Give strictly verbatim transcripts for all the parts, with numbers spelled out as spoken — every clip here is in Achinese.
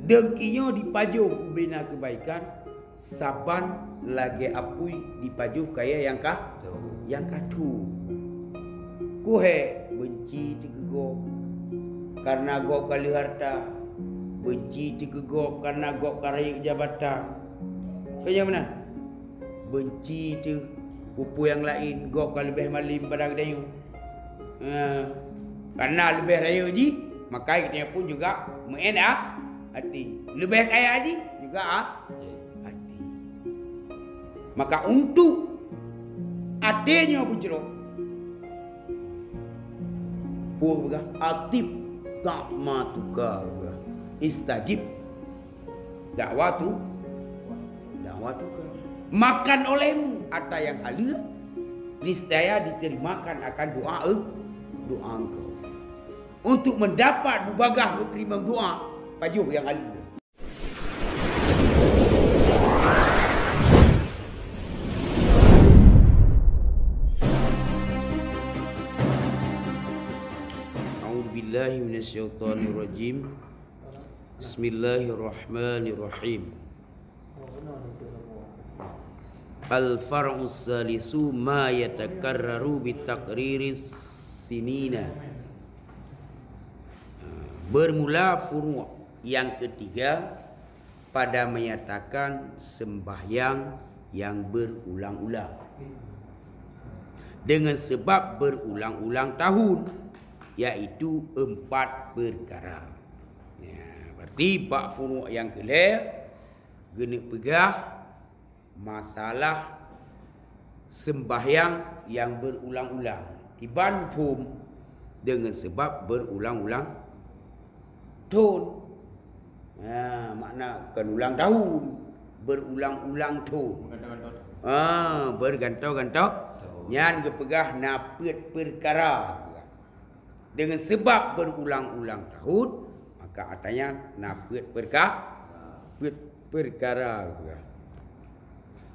Deungki nyoe dipajoh ubena keubaikan, saban lagée apui dipajoh kayée nyang ka, nyang ka tueng. Kuhée beunci teuh keu gob kareuna gob ka lheueh hareuta, beunci teuh keu gob kareuna gob ka rayeuk jabatan. Keu nyang meunan, beunci teuh keu peue nyang laén, gob ka leubeh malem pada geutanyoe. Eh, kareuna leubeh rayeuk jih, maka geutanyoe pun juga meu'én a-, até. Leubeh kaya jih juga a-, até. Maka untuk até nyoe beujroh, peue peugah, "Atib da'watuka," peugah. "Istajib da'watu, da'watuka." Makan olehmu ata nyang haleue, niscaya diterimakan akan doa eu-, doa engkau. Untuk mendapat beubagaih geuteurimong doa, pajoh nyang haleue. A'udzubillahi minasyaitonirrajim. Bismillahirrahmanirrahim. Al-far'us salisu ma yatakarraru bi takriris sinina. Bermula furu' yang ketiga pada menyatakan sembahyang yang berulang-ulang dengan sebab berulang-ulang tahun, yaitu empat perkara. Ya, berarti bak furu' yang keulhée geuneuk peugah masalah sembahyang yang berulang-ulang. Kiban phom dengan sebab berulang-ulang thon. Ha, makna kon ulang tahun, berulang-ulang thon. Bergantung-gantung. Ha, bergantung-gantung. Thon. Nyan geupeugah na peuet perkara. Dengan sebab berulang-ulang tahun, maka ata nyan na peuet perka-, peuet perkara.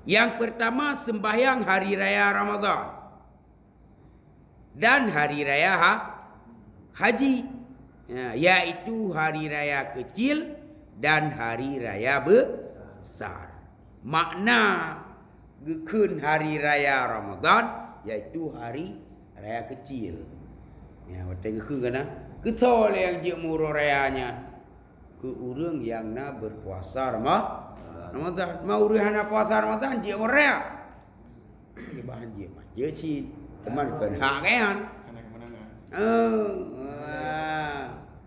Yang pertama, sembahyang hari raya Ramadan dan hari raya ha-, haji, ya, yaitu hari raya kecil dan hari raya besar. Makna geukheun hari raya Ramadan, yaitu hari raya kecil. Ya, watée geukheun kana, keu soe lé nyang jeuet meuuroe raya nyan? Keu ureuëng nyang na berpuasa Rama-, Ramadan. Ma ureuëng hana puasa Ramadan jeuet meuuroe raya? Ibahan jeuet mah jeuet cit. Teuma kon hak gobnyan. Hana keumeunangan. Eh, ah.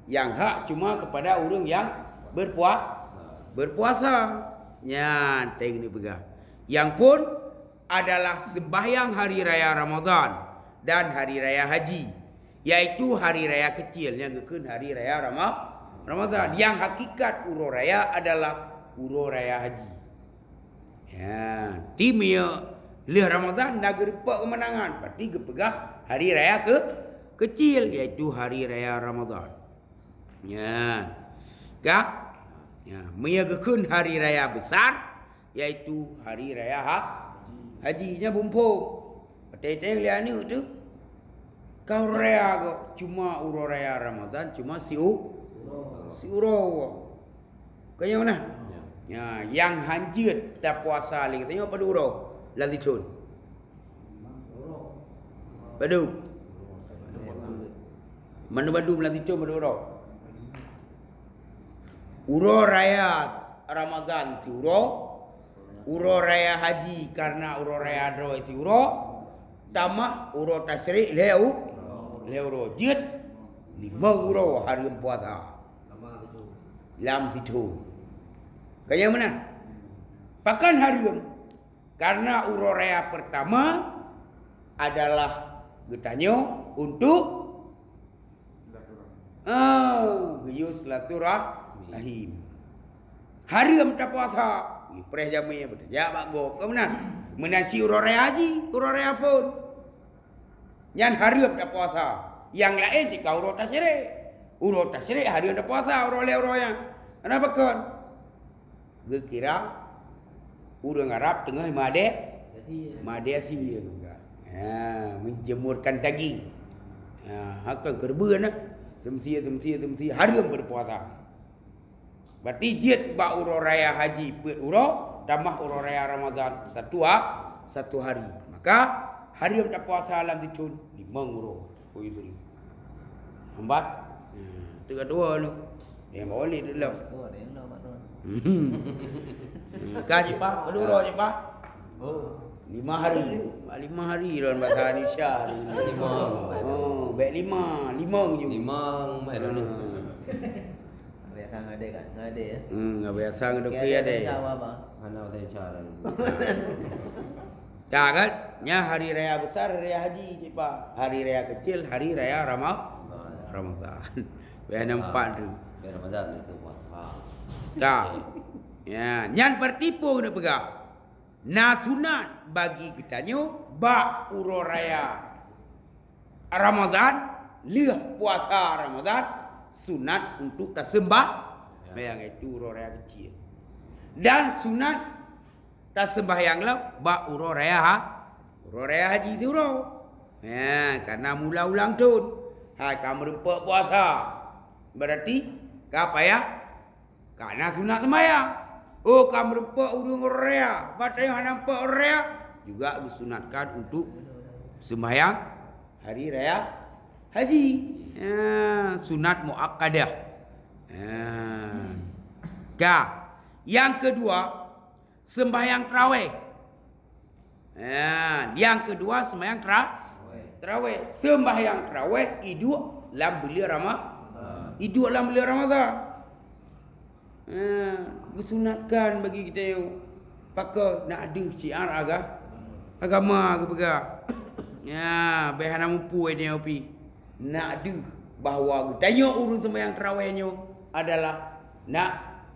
Nyang hak cuma kepada ureuëng nyang berpua-, berpuasa. Nyan teuh geupeugah. Nyang phon adalah sembahyang hari raya Ramadan dan hari raya haji, yaitu hari raya kecil nyang geukheun hari raya Rama-, Ramadan. Nyang hakikat uroe raya adalah uroe raya haji. Ya, ti meunyoe lheueh Ramadan na geurumpok keumeunangan, berarti geupeugah hari raya ke-, kecil, yaitu hari raya Ramadan. Ya. Ka? Ya, meunyoe geukheun hari raya besar, yaitu hari raya ha-, haji. Nyan bumbong. Watée-watée lé aneuëk teuh, ka uroe raya gob, cuma uroe raya Ramadan cuma siu-, siuroe. Kon nyan meunan? Ya, nyang hanjeuet tapuasa lé geutanyoe padub uroe lam sithon? Padub? Mandum-mandum lam sithon padub uroe? Uroe raya Ramadan siuroe, uroe raya haji karena uroe raya droe siuroe, tamah uroe tasyrik lhée u-, lhée uroe. Jeuet limong uroe hareuem puasa lam sithon. Kon nyan meunan? Pakon hareuem? Karena uroe raya pertama adalah geutanyoe untuk, ah, geuyue silaturahmi. Hareuem tapuasa, geupreh jamé beutajak bak gob, kon meunan? Meunan cit uroe raya haji, uroe raya phon. Nyan hareuem tapuasa. Nyang laén cit ka uroe tasyrik. Uroe tasyrik hareuem tapuasa uroe lhée uroe nyan. Kenapa kon? Geukira ureuëng Arab teungoh meuadé-, meuadé sie. Ha, menjemurkan daging. Ha, haka keureubeuen nah. Teumsie, teumsie, teumsie, hareuem berpuasa. Berarti jeuet bak uroe raya haji peuet uroe, tamah uroe raya Ramadhan satu ha-, satu hari. Maka, hareuem tapuasa lam sithon limong uroe. Ui, tadi. Empat. Hmm, tu ka dua tu. Yang bawah ni dulu. Oh, ada yang dah, Pak Tuan. Hmm. Hmm, ka cit, Pak? Kedua uroe cit, Pak? Oh. Lima hari. Lima hari dalam bahasa Indonesia hari ni. Lima. Oh, baik lima. Lima je. Lima, baik dah ni. Hmm. Biasa ngadé kan? Ngadé, ya? Hmm, biasa ngadé, okey, ya, deh. Hana bahasa Indonesia dah ni. Dah kan? Nya hari raya besar, hari raya haji, cit, Pak. Hari raya kecil, hari raya Rama-, Ramadan. Biasa nampak tu. Biasa Ramadan itu, Pak. Ha. Dah. Ya, nyan bertipu kena peugah. Na sunat bagi geutanyoe bak uroe raya Ramadan, lheueh puasa Ramadan, sunat untuk taseumbah-, bayang itu uroe raya kecil. Dan sunat taseumbahyang lom bak uroe raya ha-, uroe raya haji siuroe. Ya, karena mula ulang thon. Hai ka meureumpok puasa. Berarti ka payah, ka na sunat seumbahyang. Oh, ka meureumpok ureuëng uroe raya. Bak tanyoe hana meureumpok uroe raya, juga geusunatkan untuk seumbahyang hari raya haji. Ya, sunat muakkadah. Ya. Ka. Yang kedua, sembahyang tarawih. Ya, yang kedua sembahyang tra-, tarawih. Sembahyang tarawih iduek lam buleuen Rama-, iduek lam buleuen Ramadan. Ha, geusunatkan bagi geutanyoe pakai nak deuh syiar aga-, agama geupeugah. Ya, bèk hana muphom nyoe pih. Nak deuh bahwa geutanyoe ureuëng sembahyang tarawih nyoe adalah nak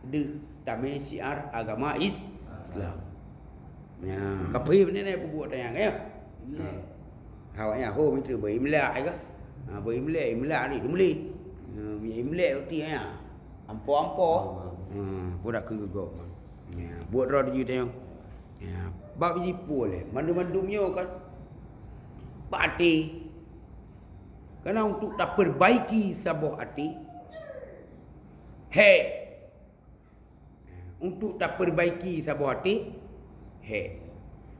deuh tamé syiar agama Is-, Islam. Ya, kaphé beuna nyan peubuet tanyang, ya. Awaknyan ho mitu beu imlak, ya. Ha, beu imlak, imlak ni, teumulé. Ha, imlak roti, ya. Ampo-ampo. Ha, budak keu geugok. Ya, buet droe di tanyoe. Ya, bab jipue lé. Mandum-mandum nyoe kan. Bak até. Karena untuk taperbaiki saboh até. He. Untuk taperbaiki saboh até, he.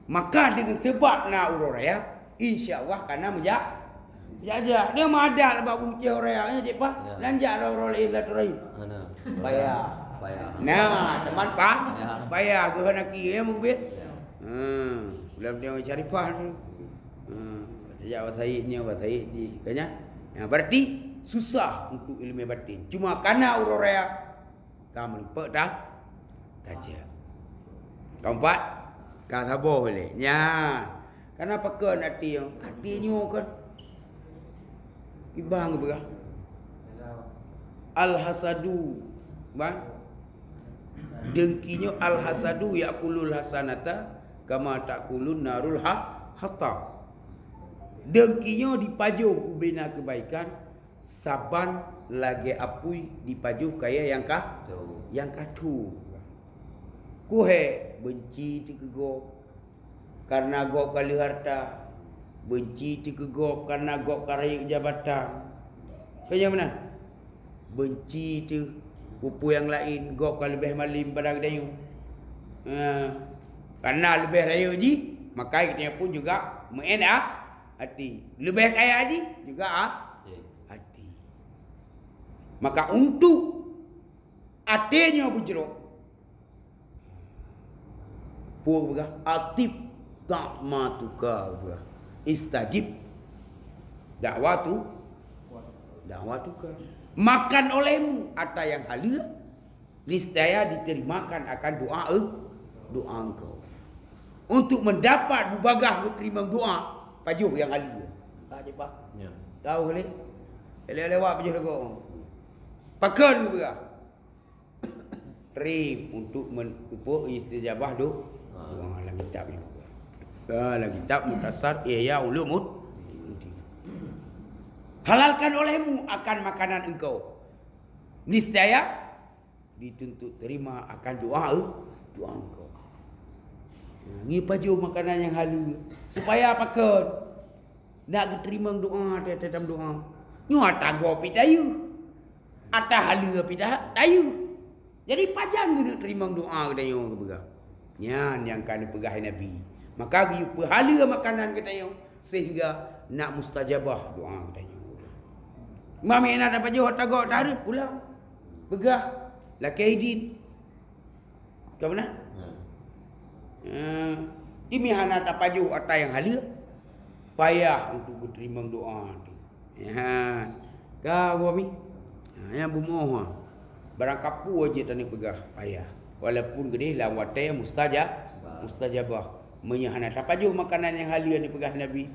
Maka deungon seubab na uroe raya, insya Allah ka na meujak, jak-jak. Dia meuadat bak bumoe uroe raya, ya, cit, Pak? Ya. Nan jak uroe-uroe laén silaturahim. Payah. Payah. Nah, teuma, Pak? Ya. Payah, geuh hana ki, ya, mungkin. Ya. Hmm, ulah dia syarifah tu. Hmm, jak bak said nyoe, bak said jih. Kan nyan? Ya, berarti susah untuk ilmu batin. Cuma ka na uroe raya, ka meureumpok ta-, tajak. Keempat, ka saboh lé. Nyan. Karena pakon até nyoe? Até nyoe kan ibang beurah. Al-hasadu, bang. Dengki nyoe al-hasadu ya'kulul hasanata kama ta'kulun narul ha-, hatab. Dengki nyoe dipajoh ubena kebaikan, saban lagée apui dipajoh kayée nyang ka, nyang ka tho. Kuhée beunci teuh keu gob karena gob ka lheueh harta, beunci teuh keu gob karena gob ka rayeuk jabatan. Keu nyang meunan, beunci teuh peue-peue nyang laén, gob ka leubeh malem pada geutanyoe. Eh, karena leubeh rayeuk jih, maka geutanyoe pun juga meu'en a-, até. Leubeh kaya jih juga a-, até. Maka untuk até nyoe beujroh, peue geupeugah, "Atib da'watuka," geupeugah. "Istajib da'watu-, da'watuka." Makan olehmu ata nyang haleue, niscaya diterimakan akan doa eu-, doa engkau. Untuk mendapat beubagaih geuteurimong doa, pajoh nyang haleue. Ka cit, Pak? Ya. Tahu lé? Lewat-lewat pajoh lagoe. Pakon geupeugah? Rib untuk men-, untuk istijabah do-, doa lam kitab ni. Ha, lam kitab Mukhtasar Ihya Ulumuddin. Halalkan olehmu akan makanan engkau. Niscaya dituntut terima akan doa, doa engkau. Nah, ngieng pajoh makanan nyang haleue. Supaya pakon? Nak geuteurimong doa, teutab doa. Nyoe ata gob pih tayue. Ata haleue pih ta-, tayue. Jadi pajan keuneuk teurimong doa geutanyoe geupeugah. Nyan nyang ka neupeugah Nabi. Maka geuyue peuhaleue makanan geutanyoe sehingga nak mustajabah doa geutanyoe. Mami na tapajoh ata gok tareut pulang. Peugah lakée idin. Ka beuna? Hmm. Eh, di mi hana tapajoh ata nyang haleue, payah untuk geuteurimong doa tu. Ya. Ka gua mi. Ha, nyang bumoe ha. Barang kapeue jih taneuk peugah payah. Walaupun geudeh lam watée mustaja-, mustajabah. Meunyoe hana tapajoh makanan nyang haleue neupeugah Nabi,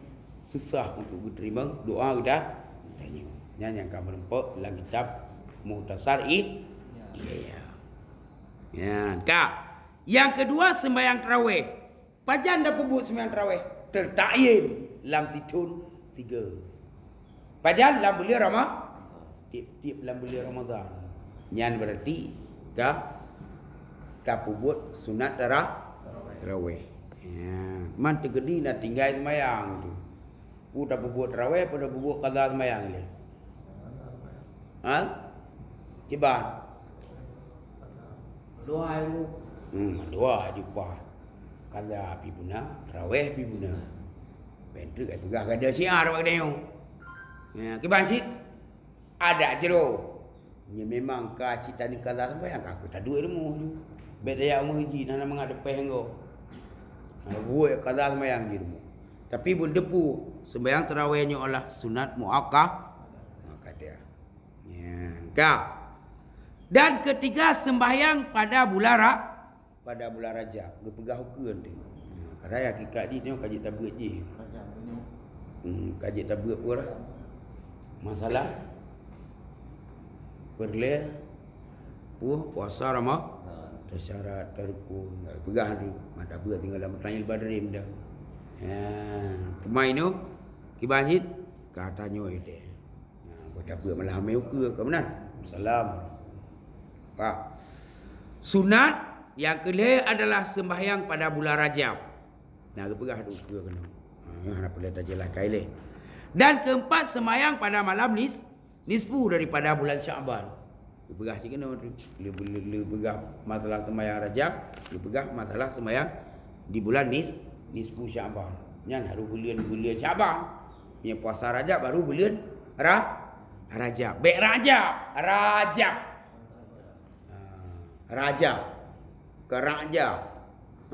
susah untuk geuteurimong doa geutanyoe. Nyan nyang ka meureumpok lam kitab Mukhtasar I-, iya. Ya, ka. Nyang keudua sembahyang tarawih. Pajan tapeubuet sembahyang tarawih? Teutayin lam sithon sigoe. Pajan lam buleuen Rama-, tiep-tiep lam buleuen Ramadhan. Nyan berarti ka tapeubuet sunat tara-, tarawih. Ya, man teukeudi na tinggai sembahyang tu. Peue tapeubuet tarawih, peue tapeubuet qadha sembahyang lé? Ha? Kiban? Dua ilmu. Hmm, dua jumpa. Qadha pi beuna, tarawih pi beuna. Bentuk ai peugah gada syiar bak geutanyoe. Ya, kiban cit? Adak jroh. Nyoe memang ka cit taneuk qadha sembahyang, ka keu taduek rumoh nyoe. Bék tajak u meuseujid, hana mangat teupéh anggô. Hana buet qadha sembahyang di rumoh. Tapi beuneuteupeue, sembahyang tarawih nyoe adalah sunat muakkah-, muakkadah. Ya, ka. Dan ketiga, sembahyang pada bulan Ra-, pada bulan Rajab, geupeugah ukeue teuh. Padahai hakikat jih nyoe ka jeuet tabeuet jih. Hmm, ka jeuet tabeuet pura. Masalah peureulée peue puasa Rama-, tasyarat, tarukun. Peugah tu, mata beuet tinggai lam Tanyul Badrin dah. Ha, teuma inoe kiban cit ka tanyoe ideh. Nah, buat apa malah amai ukeue ka meunan? Salam. Ka. Sunat nyang keulhée adalah sembahyang pada bulan Rajab. Nah, geupeugah tu ukeue keunoe. Ha, hana peureulée tajeulaih kai lé. Dan keempat, sembahyang pada malam nis-, nisfu daripada bulan Sya'ban. Geupeugah cit keunoe tu. Lé-, lé-, lé-, peugah masalah sembahyang Rajab, geupeugah masalah sembahyang di bulan nis-, nisfu Sya'ban. Nyan harôh buleuen, buleuen Sya'ban. Meunyoe puasa Rajab baru buleuen Ra-, Rajab. Bék Rajab, Rajab. Ha, Rajab. Keu Rajab.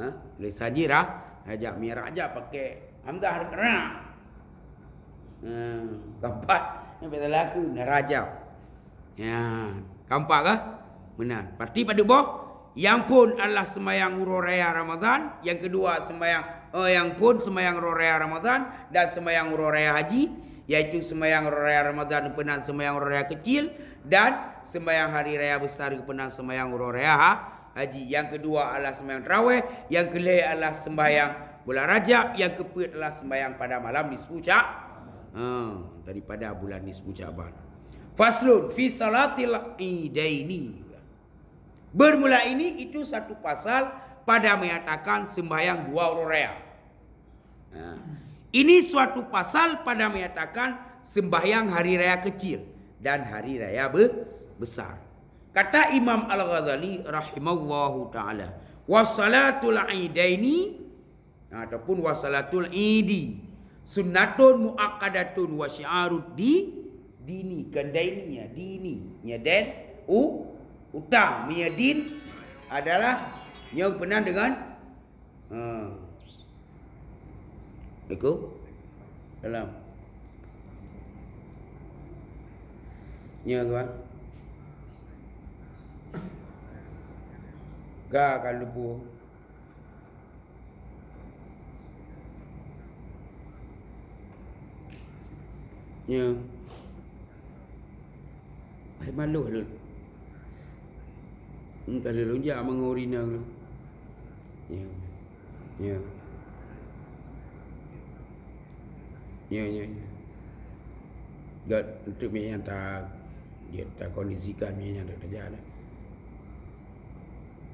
Ha? Tulésan jih Ra-, Rajab. Meunyoe Rajab pakai hamzah Ra. Ha, keempat. Nyang bék salah aku, Rajab. Ya, keempat kah? Meunan. Berarti padub boh? Nyang phôn adalah sembahyang uroe raya Ramadhan, nyang keudua sembahyang, eh, nyang phôn sembahyang uroe raya Ramadhan dan sembahyang uroe raya haji, yaitu sembahyang uroe raya Ramadhan geupeunang sembahyang uroe raya keucil dan sembahyang hari raya besar geupeunang sembahyang uroe raya ha-, haji. Nyang keudua adalah sembahyang tarawih, nyang keulhée adalah sembahyang bulan Rajab, nyang keupeuet adalah sembahyang pada malam nisfu Sya-, ha, daripada bulan nisfu Sya'ban. Faslun fi salatil idaini. Bermula ini itu satu pasal pada menyatakan sembahyang dua uroe raya. Nah, ini suatu pasal pada menyatakan sembahyang hari raya kecil dan hari raya be-, besar. Kata Imam Al-Ghazali rahimallahu taala, "Wa salatul idaini," ataupun "wa salatul idi sunnatun muakkadatun wa syi'arud di-, dini." Kon daini, ya, dini. Ya, den, u-, utang. Ya, din adalah nyang peunan dengan Ha. Iku dalam. Nya, tuan. Ka akan lupu. Nya. Hai malu lôn. Hmm, ka lôn jak meungoh rinang lôn. Ya. Ya. Ya, ya, ya. Gèt, untuk mie nyang ta, dia ta kondisikan mie nyang ta kerja dah.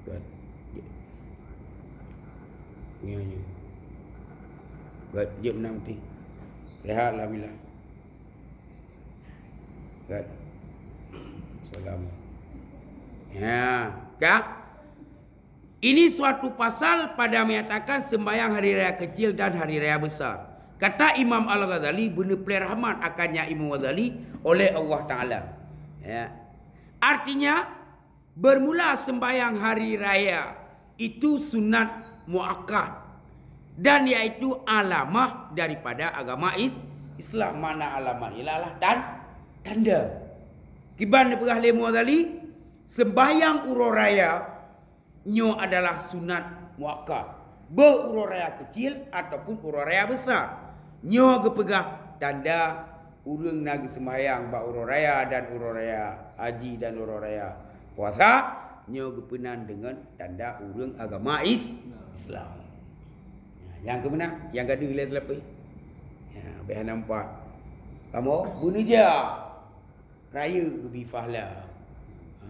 Gèt. Ya, ya. Gèt, jeuet meunan putih. Sehat alhamdulillah. Kan? Salam. Ya. Ka? Ini suatu pasal pada menyatakan sembahyang hari raya kecil dan hari raya besar. Kata Imam Al-Ghazali, beuneuplé rahmat akan nyan Imam Ghazali oleh Allah Taala. Ya. Artinya, bermula sembahyang hari raya itu sunat muakkad dan yaitu alamah daripada agama Is-, Islam. Makna alamah ialah tan-, tanda. Kiban neupeugah lé Imam Ghazali, sembahyang uroe raya nyoe adalah sunat muakkad, beu uroe raya kecil ataupun uroe raya besar. Nyoe geupeugah tanda ureuëng na geuseumbahyang bak uroe raya dan uroe raya haji dan uroe raya puasa, nyoe geupeunan deungon tanda ureuëng agama Is-, Islam. Ya, nyang keumeunan, nyang gadeuh lé teulapeh. Ya, beh hana empat. Kamoe beuneuja. Rayeuk geubi fahla. Ha,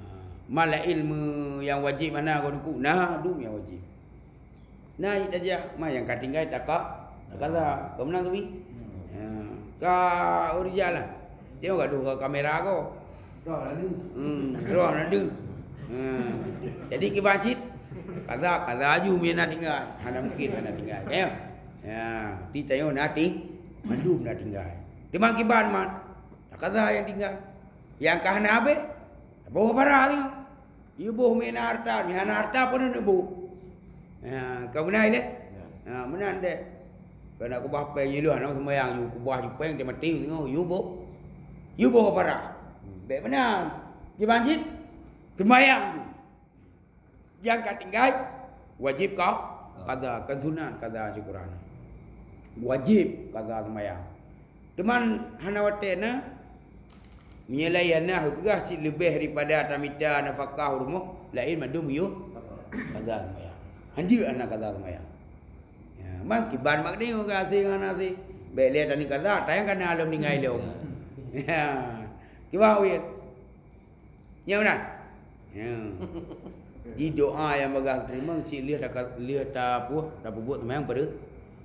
malaén me nyang wajéb hana goe nuku, na dum nyang wajéb. Na cit tajak, ma nyang ka tinggai taka, takaza. Ka meunan teubi? Ha, ka ureuëng jalan. Tengok gadoh ka kamera ko. Hmm, roh na deuh. Ha. Jadi kiban cit, kaza, kaza aju mi na tinggai. Hana mungkin hana tinggai. Ya. Ya, ti tayo na ti, mandum na tinggai. Teuma kiban man. Takaza nyang tinggai. Nyang ka hana habéh, boh bara tu. Yue boh meunan harta, meuhana harta pun neuboh. Ha, ka meunan deh. Ya. Ha, meunan deh. Kena kubah péng yue lheueh, hana seumayang, yue kubah yue péng, dia mati, yue boh. Yue boh bara. Hmm. Bèk meunan. Kiban cit, seumayang. Nyang ka tinggai, wajéb ka kaza, kon sunat kaza syukuran. Wajéb kaza seumayang. Teuma hana watèe na, meunyoe laén na, peugah cit leubeh daripada tamita nafakah rumoh, laén mandum yue kaza seumayang. Hanjeuet hana kaza seumayang. Ya, man kiban mak ni ka asai ngon asai. Bèk lé tani kaza, tayang kana lom tinggai lom. Ya. Kiban wit. Nyo meunan. Ya. Di doa nyang bagah teurimong cit lheueh taka-, lheueh tapuh, tapeubuet seumayang pada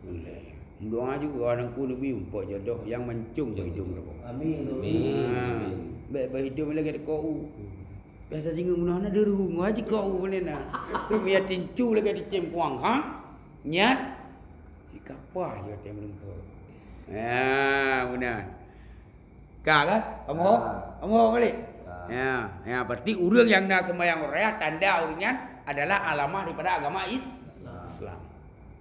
ulèe. Doa juga orang ku Nabi umpok jodoh nyang mancung bak hidung kamoe. Amin. Ha. Amin. Bèk bak hidung lagèe teuko u. Biasa jingeueng meunoe na deurhu, ngaji ko u meunan na. Tapi ya tincu lagèe ticém kuang, ha? Nyan. Si kapah ya tem lumpo. Ya, meunan. Ka kan? Kamu ho? Ha. Kamu ho kali? Ha. Ya, ya, berarti ureuëng nyang na seumayang raya tanda ureuëng nyan adalah alamah daripada agama Is-, Islam. Islam.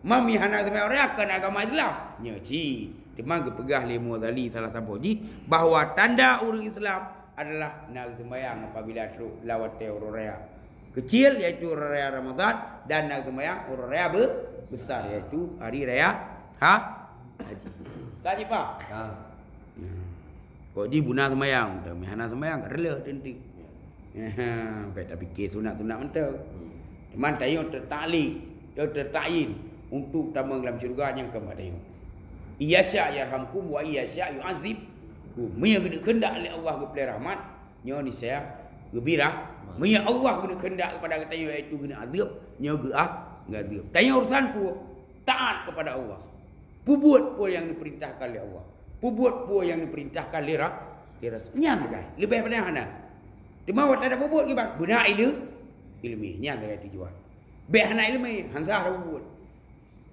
Mami hana seumayang raya kon agama Islam. Nyo cit. Teuma geupeugah lé Imam Ghazali salah saboh jih bahwa tanda ureuëng Islam adalah na seumayang apabila trok lam watèe uroe raya kecil, yaitu uroe raya Ramadan, dan na seumayang uroe raya be-, besar, yaitu hari raya ha-, haji. Ka jipaham? Ka. Hmm. Kok jih buna seumayang, tapi hana seumayang, ka reuloh teuntu. Ya. Bèk tapike sunat-sunat mantong. Hmm. Teuma tanyoe teutaklik, tanyoe teutakyin untuk tamong lam syeuruga nyang keu tanyoe. Iyasya yarhamkum wa iyasya yu'adzibkum. Meunyoe geuneuk keundak lé Allah geupeulé rahmat, nyoe niscaya geubri rah-, meunyoe Allah geuneuk keundak kepada geutanyoe, yaitu geuneuk azeueb, nyoe geu-, ah, geuazeueb. Tanyoe urusan peue? Taat kepada Allah. Peubuet peue nyang neupeurintahkan lé Allah. Peubuet peue nyang neupeurintahkan lé ra-, lé Rasul. Nyan sagai. Leubeh pada hana. Teuma watèe tapeubuet kiban? Beuna ileumèe. Ileumèe. Nyan sagai tujuan. Bèk hana ileumèe, han sah tapeubuet.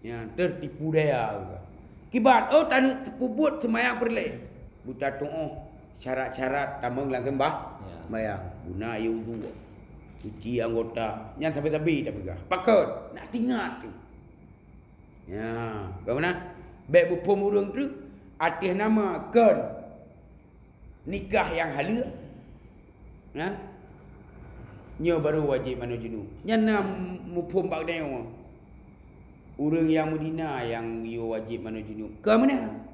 Nyan teutipu daya. Kiban, oh, taneuk tapeubuet seumayang peureulèe. Beutatu'oh syarat-syarat tamong lam seumbah-, ya, seumayang. Beuna ié udhu. Cuci anggota. Nyan sabe-sabe tapeugah. Pakon? Nak teuingat tu. Ya, ka meunan? Bèk beuphom ureuëng treuk ateueh nama kon nikah nyang haleue. Nah, nyoe baru wajéb manoe junub. Nyan na muphom bak geutanyoe. Ureuëng nyang meuzina nyang yue wajéb manoe junub. Ka meunan?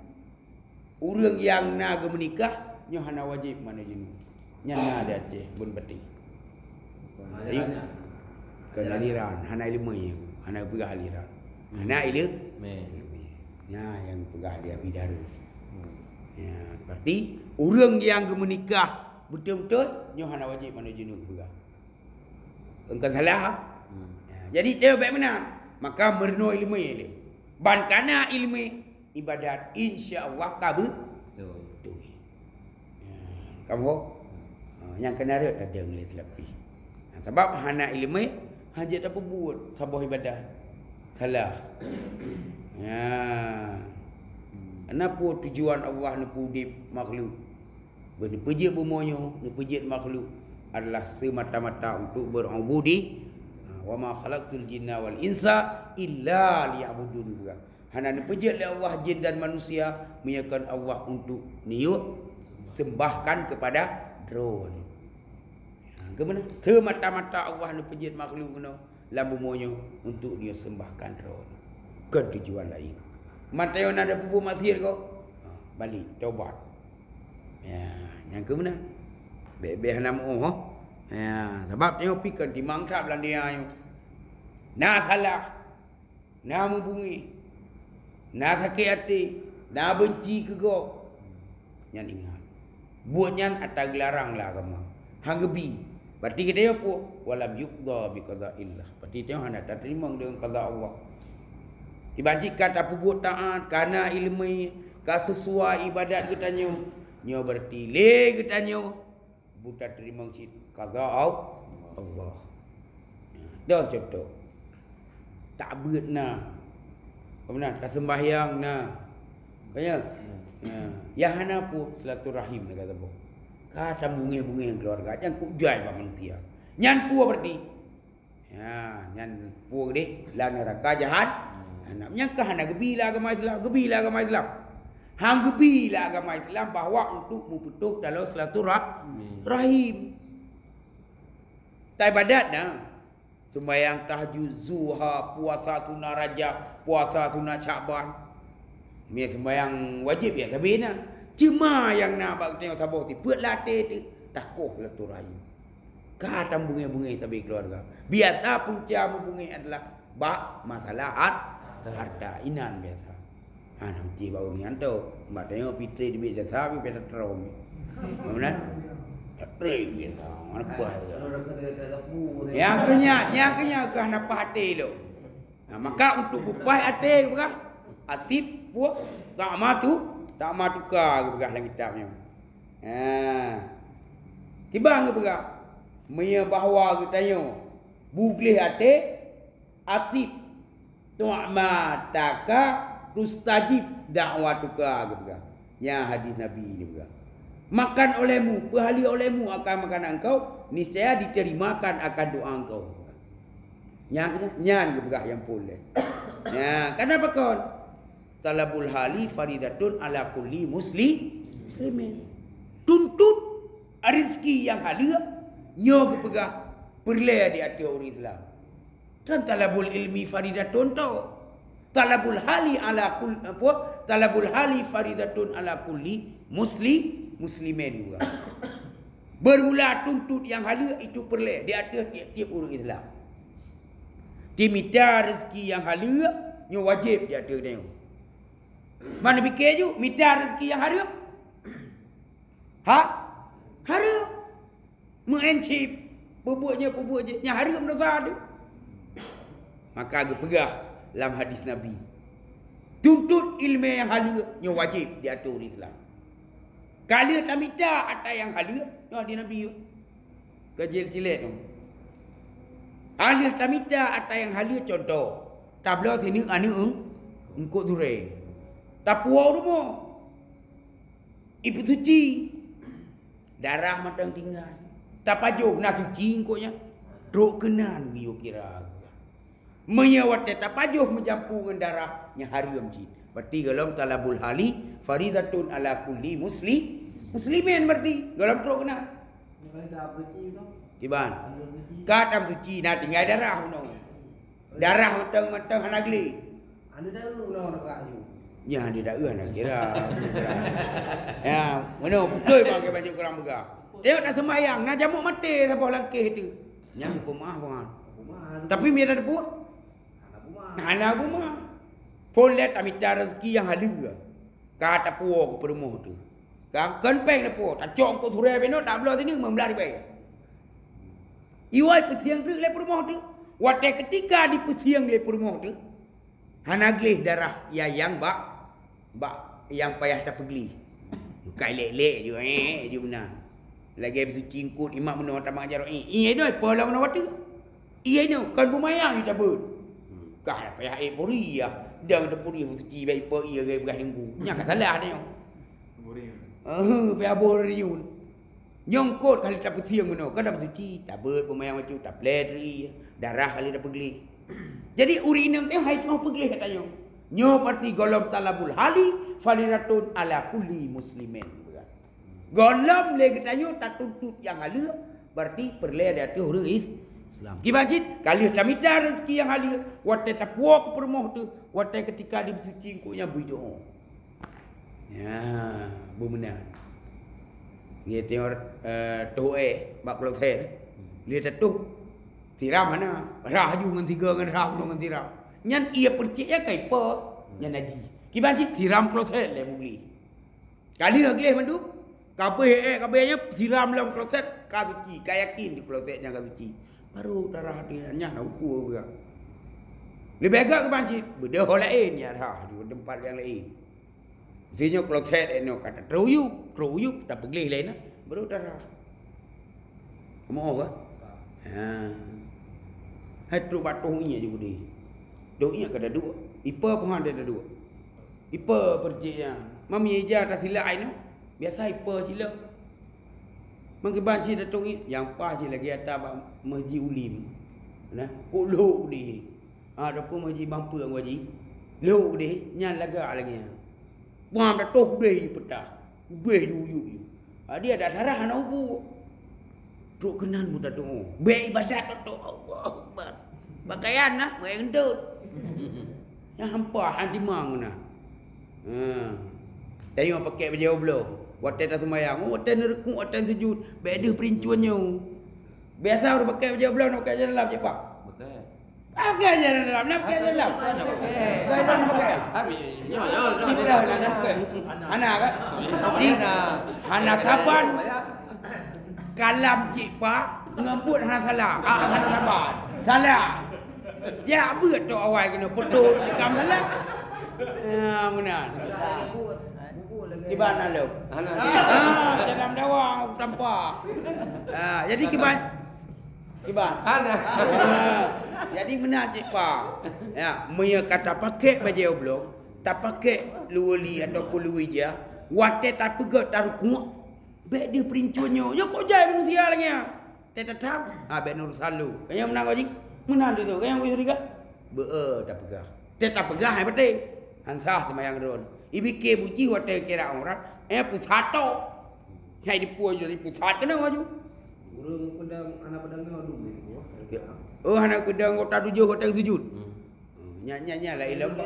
Ureuëng nyang na geumeunikah, nyoe hana wajéb manoe junub. Nyan na di Aceh, Bun Pati. Tayue, kon aliran, hana ileumèe, hana peugah aliran. Hmm. Hana ileu-, mèe. Nyan nyang peugah di Abi Daru. Hmm. Ya, berarti ureuëng nyang geumeunikah beutôi-beutôi, nyoe hana wajéb manoe junub peugah. Engkau salah. Hmm. Ya, jadi teu bèk meunan. Maka meurunoe ileumèe lé. Ban kana ileumèe, ibadat, insya Allah ka beu-, beutôi. Beutôi. Ya, kamoe ho? Ha, nyang keuneuk rhot tadong lé seulapih. Ha, Sabab hana iéleumé, hana jeuet tapeubuet saboh iébadat. Salah. Ya. Kenapa tujuan Allah neupeudeb makhluk? Beu-, neupeujeuet bumoe nyoe, neupeujeuet makhluk adalah semata-mata untuk berubudi. Ha, "Wa ma khalaqtul jinna wal insa illa liya'budun," geupeugah. Hana neupeujeuet lé Allah jin dan manusia, meunyoe kon Allah untuk neuyue sembahkan kepada Droe. Ha, keumeuna? Semata-mata Allah neupeujeuet makhluk keunoe lam bumoe nyoe untuk neuyue sembahkan Droe. Kon tujuan laén. Mantong na tapeubuet maksiet ko? Ha, balek, tobat. Ya, nyang keumeuna? Bèk-bèk hana meu'oh, ho? Ya, sabab nyoe pih kon timang that lam dunia nyoe. Na salah, na meubungéh, na sakét até, na beunci keu gob. Nyan ingat. Buet nyan ata geularang lé agama. Han geubi. Berarti geutanyoe peue? Walam yuqda bi qadaillah. Berarti tanyoe hana tateurimong deungon qada Allah. Iban cit ka tapeubuet taat, ka na iéleumé, ka sesuai iébadat geutanyoe. Nyoe berarti lé geutanyoe beu tateurimong cit qada Allah. Dah contoh. Takbeut na. Apa na? Taseumbahyang na. Banyak. Ya. Nyang hana peue silaturahim na kata boh. Ka tambungéh-bungéh keuluwarga, jangan kujai bak manusia. Nyan peue berarti? Ya, nyan peue deh, lam neuraka jahan-, anak. Nyang ka hana geubi lé agama Islam, geubi lé agama Islam. Han geubi lé agama Islam bahwa untuk meupeutoh taloe silaturah-, rahim. Taibadat na. Seumbahyang tahajud, zuha, puasa sunat Rajab, puasa sunat Syakban. Mie seumbahyang wajéb ya sabe na. Cuma nyang na bak geutanyoe saboh tipeuet lam até teuh, takoh silaturahim. Ka tambungéh-bungéh sabe keuluwarga. Biasa punca meubungéh adalah bak masalah hat-, harta. Inan biasa. Ha, nanti baru ni anto. Mak tengok Fitri dibit jasa, tapi peta terong. Mana? Fitri biasa. Mana buah? Nyang keu nyan, nyang keu nyan keuh hana paih até lom. Ha, maka untuk beupaih até geupeugah, atib, puak, tak matu, tak matuka geupeugah lam kitab nyoe. Ha. Kiban geupeugah, meunyoe bahwa geutanyoe bugléh até, atib, tu'ma taka tustajib da'watuka geupeugah. Nyan hadis Nabi ni peugah. Makan olehmu, peuhaleue olehmu akan makanan engkau, niscaya diterimakan akan doa engkau. Nyan, nyan geupeugah nyang phôn lé. Nyan, kenapa kon? Talabul hali faridatun ala kulli musli-, muslimin. Tuntut rezeki nyang haleue nyoe geupeugah peureulèe di ateueh ureueng Islam. Dan talabul ilmi faridatun to. Talabul hali ala kul-, apa? Talabul hali faridatun ala kulli musli-, muslimin juga. Bermula tuntut nyang haleue itu peureulèe di ateueh tiep-tiep ureueng Islam. Timita rezeki nyang haleue nyoe wajéb di ateueh tanyoe. Mana pikir ju, mita rezeki nyang hareuem? Ha? Hareuem. Meu'en cit, peubuet nyoe, peubuet jih, nyang hareuem dosa tu. Maka geupeugah lam hadis Nabi, tuntut ileumèe nyang haleue nyoe wajéb di ateueh ureueng Islam. Ka lheueh tamita atra nyang haleue, nyoe di Nabi. Ka jeuet cilek nyoe. Ka lheueh tamita atra nyang haleue, contoh, tabloe sineuk aneuk eung-, eungkôt surée. Tapuwoe u rumoh. Ipeusuci. Darah mantong tinggai. Tapajoh na suci eungkôt nyan. Trok keunan geuyue kira. Meunyoe watèe tapajoh meujampu ngon darah, nyan hareuem cit. Berarti golom talabul hali faridatun ala kulli musli-, muslimin berarti. Golom trok keunan. Kiban. Ka tapeusuci na tinggai darah bunoe. Darah mantong-mantong hana gleh. Hana daeu unoe na peugah laju. Nyan hana daeu hana kira. Ya, meunoe beutôi bang ke banyak kurang peugah. Tengok na seumayang, na jamok maté saboh langkeh tu. Nyan geupeumaah, Bang. Tapi mita teupeue? Hana geupeumah. Phôn lé tamita rezeki nyang haleue. Ka tapuwoe keu peurumoh tu. Ka kon péng tapuwoe, tacok eungkôt surée binoe, tabloe sineuk, meublah ribèe. Iwoe peusieng teuk lé peurumoh tu. Watèe keutika dipeusieng lé peurumoh tu, hana gleh darah nyang bak, bak nyang payah tapeugleh. Bukai lek-lek ju, eh, ju meunan. Lagèe beusuci eungkôt, imat meunoe tamah jaroe. Ié nyoe, ipo lam meunoe watèe. Ié nyoe, kon beumayang ju tabeuet. Kah payah ék puri, ya. Dang teupuri beusuci, baik ipo ié lagèe beurah deungku. Nyan ka salah nyoe. Puri. Eh, payah boh reuyun. Nyoe eungkôt ka lheueh tapeusieng meunoe, ka tapeusuci, tabeuet beumayang bacut, taplè teuh ié, darah ka lheueh tapeugleh. Jadi, ureueng inong teuh hai teungoh peugleh gata nyoe. Nyoe pati golom talabul hali, faridatun ala kulli muslimin. Golom lé geutanyoe tatuntut nyang haleue, berarti peureulèe di ateueh ureueng Is-, Islam. Kiban cit, ka lheueh tamita raseuki nyang haleue, watèe tapuwoe keu peurumoh teuh, watèe keutika dibeusuci eungkôt nyan bri doa. Ya, beumeunan. Ngieng teungoh, eh, toh èh bak kloset. Lheueh tatoh, siram hana, rhah ju ngon sigoe ngon rhah ngon siram. Nyan ié peucék nyan ka ipo, nyan najis. Kiban cit siram kloset lé bubli. Ka lheueh gleh mandum, ka abéh èk, ka abéh nyan siram lam kloset, ka suci, ka yakin di kloset nyan ka suci. Baru tarhah teuh nyan na ukeue beurang. Leubeh gèt kiban cit, beudôh laén ya rhah di teumpat nyang laén. Sinyoe kloset èk nyoe ka tatrok uyueb, trok uyueb tapeugleh laén na, baru tarhah. Kamoe ka? Ha. Hai trok bak toh ié ju udeh. Toh ié ka taduek. Ipo peuhan taduek. Ipo peucék nyan. Mam ija tasilak ai nyoe. Biasa ipo silak. Meukiban cit datong ié, nyang paih cit lagèe ata bak Masjid Ulim. Nah, kok lhok udeh. Ha, ataupun Masjid Bang Peueng Haji. Lhok udeh, nyan lagak lagèe nyan. Bang, dah toh udeh peutah. Udeh ju uyueb ju. Ha, dia dah sarah aneuk ubu. Trok keunan buta tu. Bèk ibadat tu. Allahu Akbar. Pakaian nah, pakaian gendut. Nyang hampa han timang na. Ha. Tanyoe pakèk bajèe bloe. Watèe taseumayang, watèe neurukuk, watèe sujud, bèk deuh peurincuan nyoe. Biasa ureueng pakèk bajèe bloe, na pakèk bajèe dalam, cit Pak? Pakèk. Pakèk bajèe dalam, na pakèk bajèe dalam. Pakèk dalam pakèk. Tapi, nyoe, nyoe, nyoe, Di belah nyoe, na, na pakèk. Hana kan? Di, hana saban. Kalam cit Pak, ngon buet hana salah. Ah, hana saban. Salah. Jak beuet tok awai keunoe, foto kam salah. Ah, meunan. Kiban na lom. Hana. Ah, dalam dawa tampa. Ah, jadi kiban, kiban. Hana. Ah, jadi meunan cit Pak. Ya, meunyoe ka tapakèk bajèe oblong, tapakèk luweue li ataupun luweue ija, watèe tapeugöt tarukuk, bèk deuh peurincuan nyoe. Nyoe kok jai manusia lagèe nyan. Teutab, ha, bèk neurusan lôn. Ka nyan meunan, Haji? Meunan teuh, ka nyan, Abu Syurika? Beu-e tapeugah. Teutab peugah, hai patéh. Han sah seumayang droeneuh. Ibike buci watèe kira aurat, eh, pusat tok. Hai dipuwoe jadi pusat keunoe laju. Ureueng peudong, hana peudong nyoe dum lé, Bu. Ya. Oh, hana peudong anggota tujoh watèe sujud. Hmm. Nyan, nyan, nyan laén lom.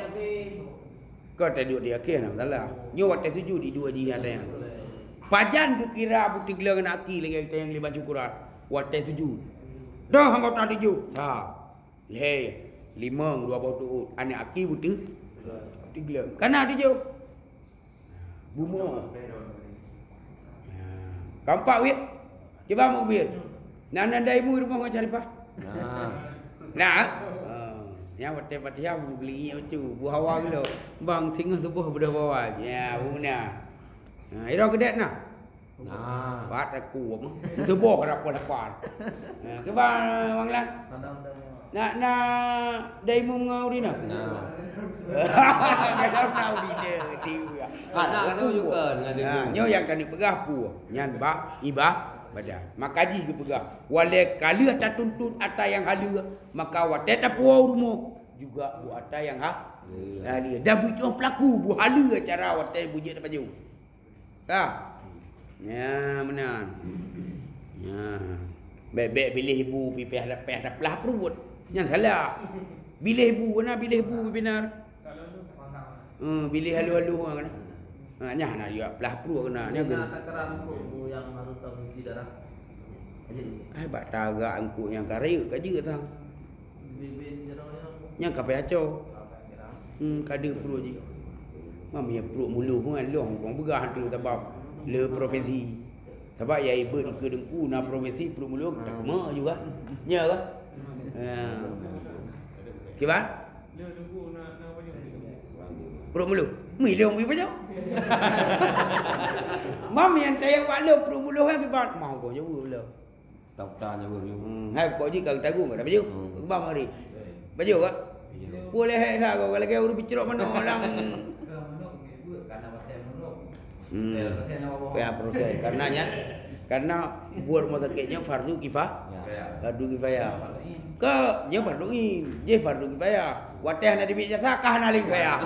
Ka taduek di akhé, hana masalah. Nyoe watèe sujud, iduek jih ada nyan. Pajan geukira beuteugleung aneuk aki lagèe gata nyang lé bacut kurat watèe sujud. Dah anggota tujoh. Sa. Lhèe, limong, dua boh tuôt. Aneuk aki beuteu-, beuteugleung. Ka na tujoh. Bumoe. Keumpat wit. Cuba meubiet. Na, na dai mu rumoh ngon Syarifah? Na. Na? Oh, nyang watèe Fatihah meugeuli ié ucu, bu hawa geulo. Bang, singoh suboh beudôh bawa. Ya, bu na. Ha, iro keudeh na? Na. Bat aku apa? Suboh ada pun lapar. Ha, cuba, Bang Lan. Na, na dai mu ngon ureueng inong? Na. Kadang na ureueng inong, dia. Anak tu juga dengan dia. Ha, nyoe nyang keuneuk peugah peue? Nyan bak iba-, ibadat. Maka jih geupeugah, "Walèe ka lheueh tatuntut ata nyang haleue, maka watèe tapuwoe u rumoh juga bu ata nyang ha-, haleue. Dan beucong peulaku bu haleue cara watèe beujeuet tapajoh." Ka? Nya, meunan. Nya. Bèk-bèk biléh bu pih payah, payah taplah pruet. Nyan salah. Biléh bu, na biléh bu binar. Hmm, biléh halôh-halôh kan. Ha, nyan na juga plah pruet keunan. Nyan Nah, geuh. Takaran untuk bu yang harus transfusi darah. Aja ni. Ai, bak tagak eungkôt nyang ka rayeuk ka jeuet sang. Bibit jeruk yang Nyang ka payah cok. Hmm, ka deuh pruet jih. Mam ya pruet muloh kan, lôn hong kong peugah tu sabab le provinsi. Sabab ya ibeuet keu deungku na provinsi pruet muloh, tak kema juga. Ya kan? Ha. Kiban? Pruet muloh. Milong bui pajoh. Mam nyang tayang bak lôn peuet puluh nyan kiban. Mau dong jaweueb lom. Tau ta jaweueb. Hmm, hai pokok jih ka tagung ka dah pajoh. Hmm. Kiban mari. Pajoh ka? Pajoh. Pue lehek sa ko lagèe ureueng picrok manok lam. Hmm. Ya, proses. Karena nyan, karena buet rumoh sakét nyan fardu kifa-, Ya. Fardu kifayah. Ke, nyan fardu ain, jih fardu kifayah. Watèe hana teubiet jasa, ka hana lé kifayah.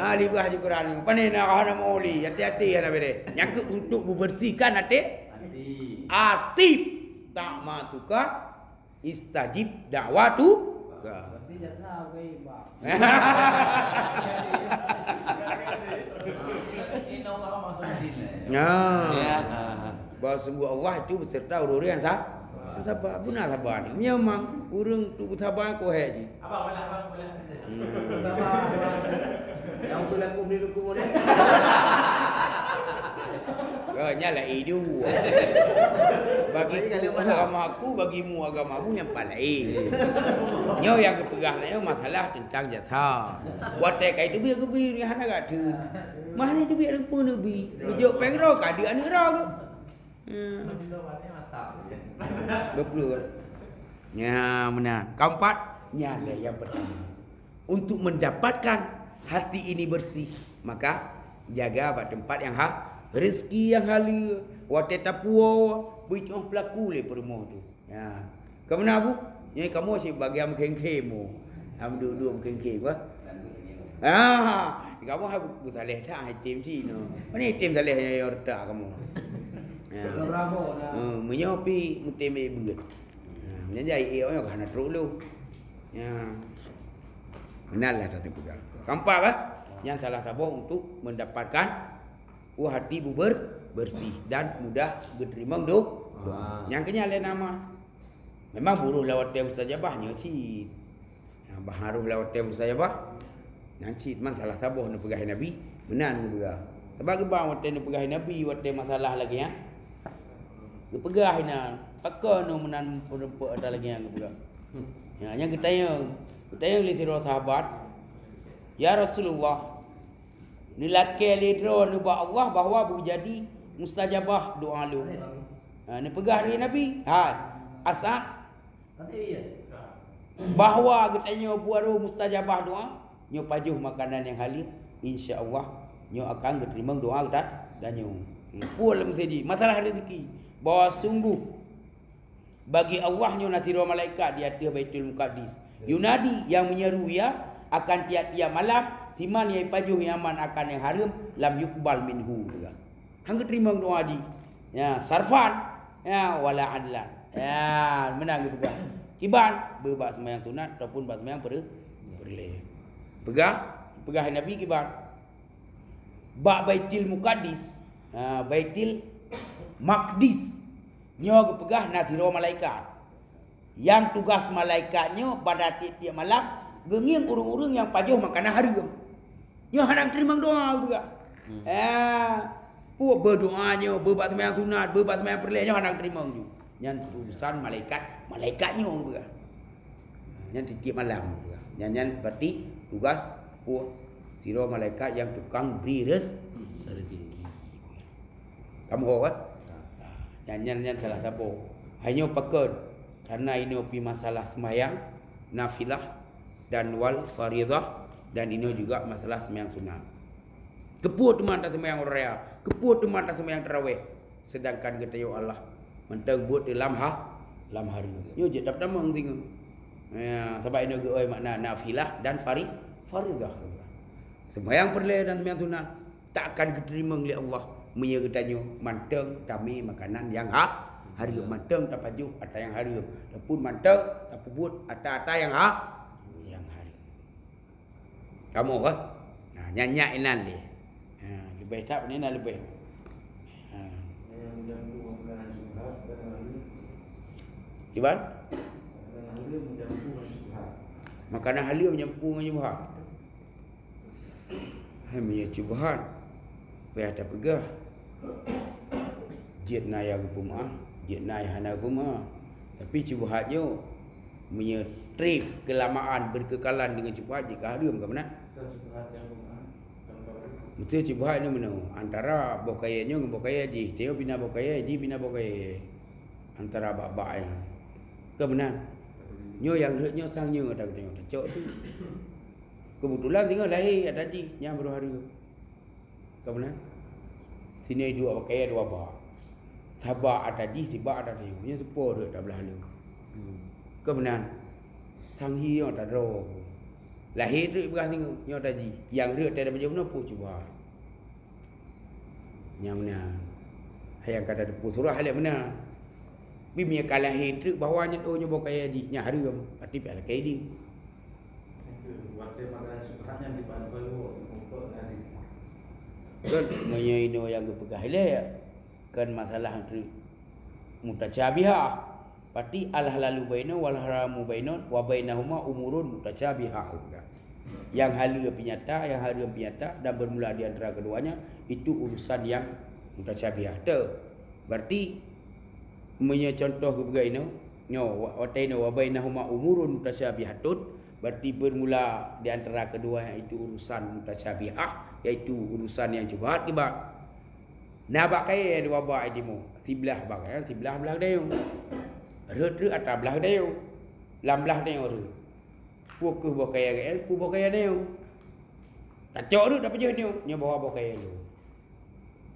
Ha, libah ju keuran. Pane na hana mauli, hati-hati hana beres. Nyan keuh untuk membersihkan até. Até. Atib. Ta'matuka. Istajib da'watu. Berarti jasa gue, Bang. Nah. Ya. Bahwa sungguh Allah itu beserta ureueng yang sa-, yang sabar. Beuna sabar ni. Memang ureueng tu sabar ko hek ji. Abang, boleh, abang, boleh. Hmm. Sabar, abang. Yang usul aku beli duku boleh. Oh, nyan laén dua. Bagi ku agama aku, bagi mu agama mu nyang pat laén. Nyoe nyang geupeugah nyoe masalah teuntang jasa. Watèe ka teubiet geubri hana gata. Mah ni teubiet leumpung neubi. Geujok péng droe ka deuek aneuk droe. Hmm. Betul. Ya, meunan. Keempat, nyan lé nyang pertama. Untuk mendapatkan hati ini bersih, maka jaga bak teumpat nyang ha-, rezeki nyang haleue. Watèe tapuwoe, beuicoh peulaku lé peurumoh tu. Ya. Kamoe na, Bu? Nyoe kamoe sibagian meukhém-khém, Bu. Alhamdulillah meukhém-khém, bah. Ah, kamoe hai Bu Saleh that, hai tem cit nyoe. Pane tem Saleh nyang retak kamoe. Ya. Bravo, nah. Eh, meunyoe pi meutem beuet. Nah, nyan jai, eh, oh, hana trok lôn. Ya. Meunan lah tadi peugah. Keempat kah? Nyang salah saboh untuk mendapatkan, oh, hati buber-, bersih dan mudah geuteurimong do-, doa. Ah. Nyang keunyan lé nama. Memang buruh lawat teu mustajabah nyoe cit. Nah, bah harôh lawat teu mustajabah. Nyan cit, man salah saboh neupeugah Nabi, meunan neupeugah. Sabab geuba watèe neupeugah Nabi, watèe masalah lagèe nyan. Geupeugah inan, pakon nyoe meunan peurumpok ata lagèe nyan geupeugah. Ya, nyan geutanyong. Geutanyong lé sidroe sahabat, "Ya Rasulullah, neulakèe lé droe nibak Allah bahwa beujadi mustajabah doa lôn." Ha, neupeugah lé Nabi, "Hai, As'ad, bahwa geutanyoe barô mustajabah doa, nyoe pajoh makanan nyang haleue, insya Allah, nyoe akan geuteurimong doa geuta-, geutanyoe." Hmm, peue lom seujih, masalah rezeki. Bahwa sungguh bagi Allah nyoe na sidroe malaikat di ateueh Baitul Muqaddis. Yunadi yang menyeru ia akan tiap-tiap malam, siman nyang pajoh nyaman akan nyang hareuem, lam yuqbal minhu. Han geuteurimong doa jih. Ya, sarfan. Ya, wala adlan. Ya, meunan geupeugah. Kiban, beu bak seumayang sunat ataupun bak seumayang peureulèe. Peugah, peugah Nabi kiban. Bak Baitul Muqaddis, ha, Baitul Maqdis. Nyoe geupeugah na sidroe malaikat. Nyang tugas malaikat nyoe pada tiep-tiep malam geungieng ureueng-ureueng nyang pajoh makanan hareuem. Nyoe hana geuteurimong doa geupeugah. Hmm. Eh, peue beudoa nyoe, beu bak seumayang sunat, beu bak seumayang peureulèe nyoe hana geuteurimong ju. Nyan urusan malaikat, malaikat nyoe geupeugah. Nyan tiep-tiep malam geupeugah. Nyan, nyan berarti tugas peue? Sidroe malaikat nyang tukang bri rez-, rezeki. Kamoe ho kan? Nyan, nyan, nyan salah saboh. Hai nyoe pakon? Karena inoe pi masalah seumayang nafilah dan wal faridah, dan inoe juga masalah seumayang sunat. Keupeue teuma taseumayang uroe raya? Keupeue teuma taseumayang tarawih? Sedangkan geutanyoe Allah mantong buet di lam ha-, lam hareuem. Nyoe jeuet tapeutamong singoh. Ya, sabab inoe geuoi makna nafilah dan fari-, faridah. Seumayang peureulèe dan seumayang sunat. Tak akan geuteurimong lé Allah meunyoe geutanyoe mantong tamè makanan nyang ha-, hareuem, mantong tapajoh ata nyang hareuem, ataupun mantong tapeubuet ata-ata nyang ha-, nyang hareuem. Kamoe kah? Nah, nyan nyak inan lé. Ha, leubeh that ni na leubeh. Ha. Kiban? Makanan hareuem meujampu ngon syubhat. Hai meunyoe syubhat, payah tapeugah. Jeuet na nyang geupeumeu'ah, jeuet na nyang hana geupeumeu'ah. Tapi syubhat nyoe, meunyoe trép keulamaan beukeukalan deungon syubhat, jeuet ka hareuem ka meunan. Meusti syubhat nyoe meunoe, antara boh kayèe nyoe ngon boh kayèe jih, tanyoe pih na boh kayèe, jih pih na boh kayèe. Antara bak-bak nyan. Ka meunan. Nyoe nyang rhot nyoe sang nyoe ata geutanyoe tacok tu. Keubeutulan singoh lahé ata jih nyang baroe hareuem. Ka meunan. Sinoe dua boh kayèe dua bak. Sabak ata jih, sibak ata tanyoe. Nyoe teupeue rhot tablah lé. Ka meunan. Sang hi nyoe tadroe. Lahé treuk peugah singoh nyoe ata jih. Nyang rhot ata pajoh bunoe peue cuba. Nyang meunan. Hai nyang ka tateupeue surah lé meunan. Bi meunyo ka lahé treuk bahwa nyan, oh, nyoe boh kayèe jih, nyan hareuem, berarti pih lakèe idin. Watèe pakai syubhat nyan dibantu lewat, untuk hadis. Kan, meunyo inoe nyang geupeugah ilèe, kan masalah treuk mutasyabihah. Berarti al-halalu bainahuma wal haramu bainahuma, wa bainahuma umurun mutasyabihah. Nyang haleue pih nyata, nyang hareuem pih nyata, dan bermula di antara keduanya itu urusan yang mutasyabihah. Teu. Berarti, meunyoe contoh geupeugah inoe, nyoe, wa-, watèe inoe, wa bainahuma umurun mutasyabihatun, berarti bermula di antara keduanya itu urusan mutasyabihah, yaitu urusan yang syubhat kiban. Na bak kayèe dua bak timoh, siblah bak kayèe, siblah blah geutanyoe. Rhot-rhot ata blah geutanyoe. Lam blah geutanyoe rhot. Peue keuh boh kayèe geutanyoe, peue boh kayèe geutanyoe. Tacok rhot tapajoh nyoe, nyoe bahwa boh kayèe lôn.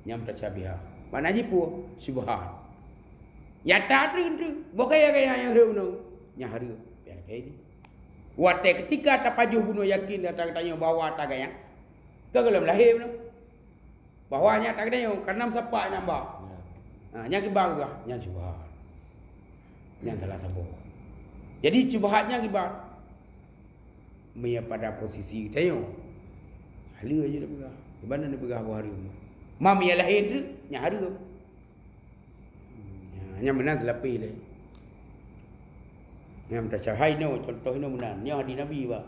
Nyang mutasyabihah. Makna jih peue? Syubhat. Nyata treuk-treuk. Boh kayèe geutanyoe nyang rhot bunoe. Nyang hareuem. Pih lakèe idin. Watèe keutika tapajoh bunoe yakin ata geutanyoe bahwa ata geutanyoe. Ka gohlom lahé bunoe. Bahwa nyan ata geutanyoe, karena meusapat nyan bak. Ya. Ha, nyan kiban geupeugah, nyan syubhat. Nyan salah saboh. Jadi, syubhat nyan kiban. Meunyo pada posisi geutanyoe, haleue jih tapeugah. Kiban neupeugah boh hareuem. Ma meunyo lahé treuk, nyan hareuem. Nyan, nyan meunan seulapéh lé. Nyan meutasyabihat inoe, contoh inoe meunan. Nyoe hadis Nabi, bah.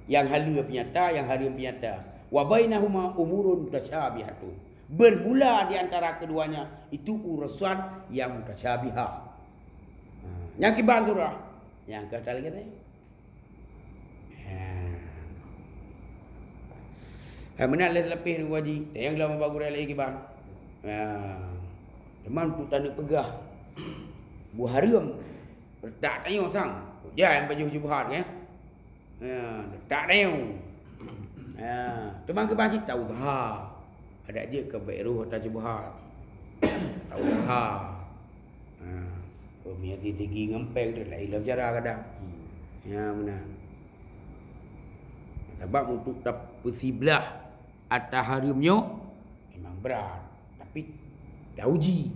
Nyang haleue pih nyata, nyang hareuem pih nyata. Wa bainahuma umurun mutasyabihatun. Bermula di antara keduanya itu urusan yang mutasyabihah. Ha, nyang kiban surah. Nyang ka taleueng. Ha. Hai meunan lé seulapéh Teungku Haji. Nyang lom bak gurèe lé kiban. Ha. Teuma untuk taneuk peugah boh hareuem, reutak tanyoe sang. Peue nyang pajoh syubhat, ya. Ha, reutak tanyoe. Ha, teuma kiban cit ta useuha. Adak jeuet keu bèk rôh ata syubhat. Ta useuha. Ha. Peue meunyo sigi ngon péng tu laén lom cara kadang. Hmm. Ya, meunan. Sabab untuk tapeusiblah ata hareuem nyoe memang brat. Tapi tauji.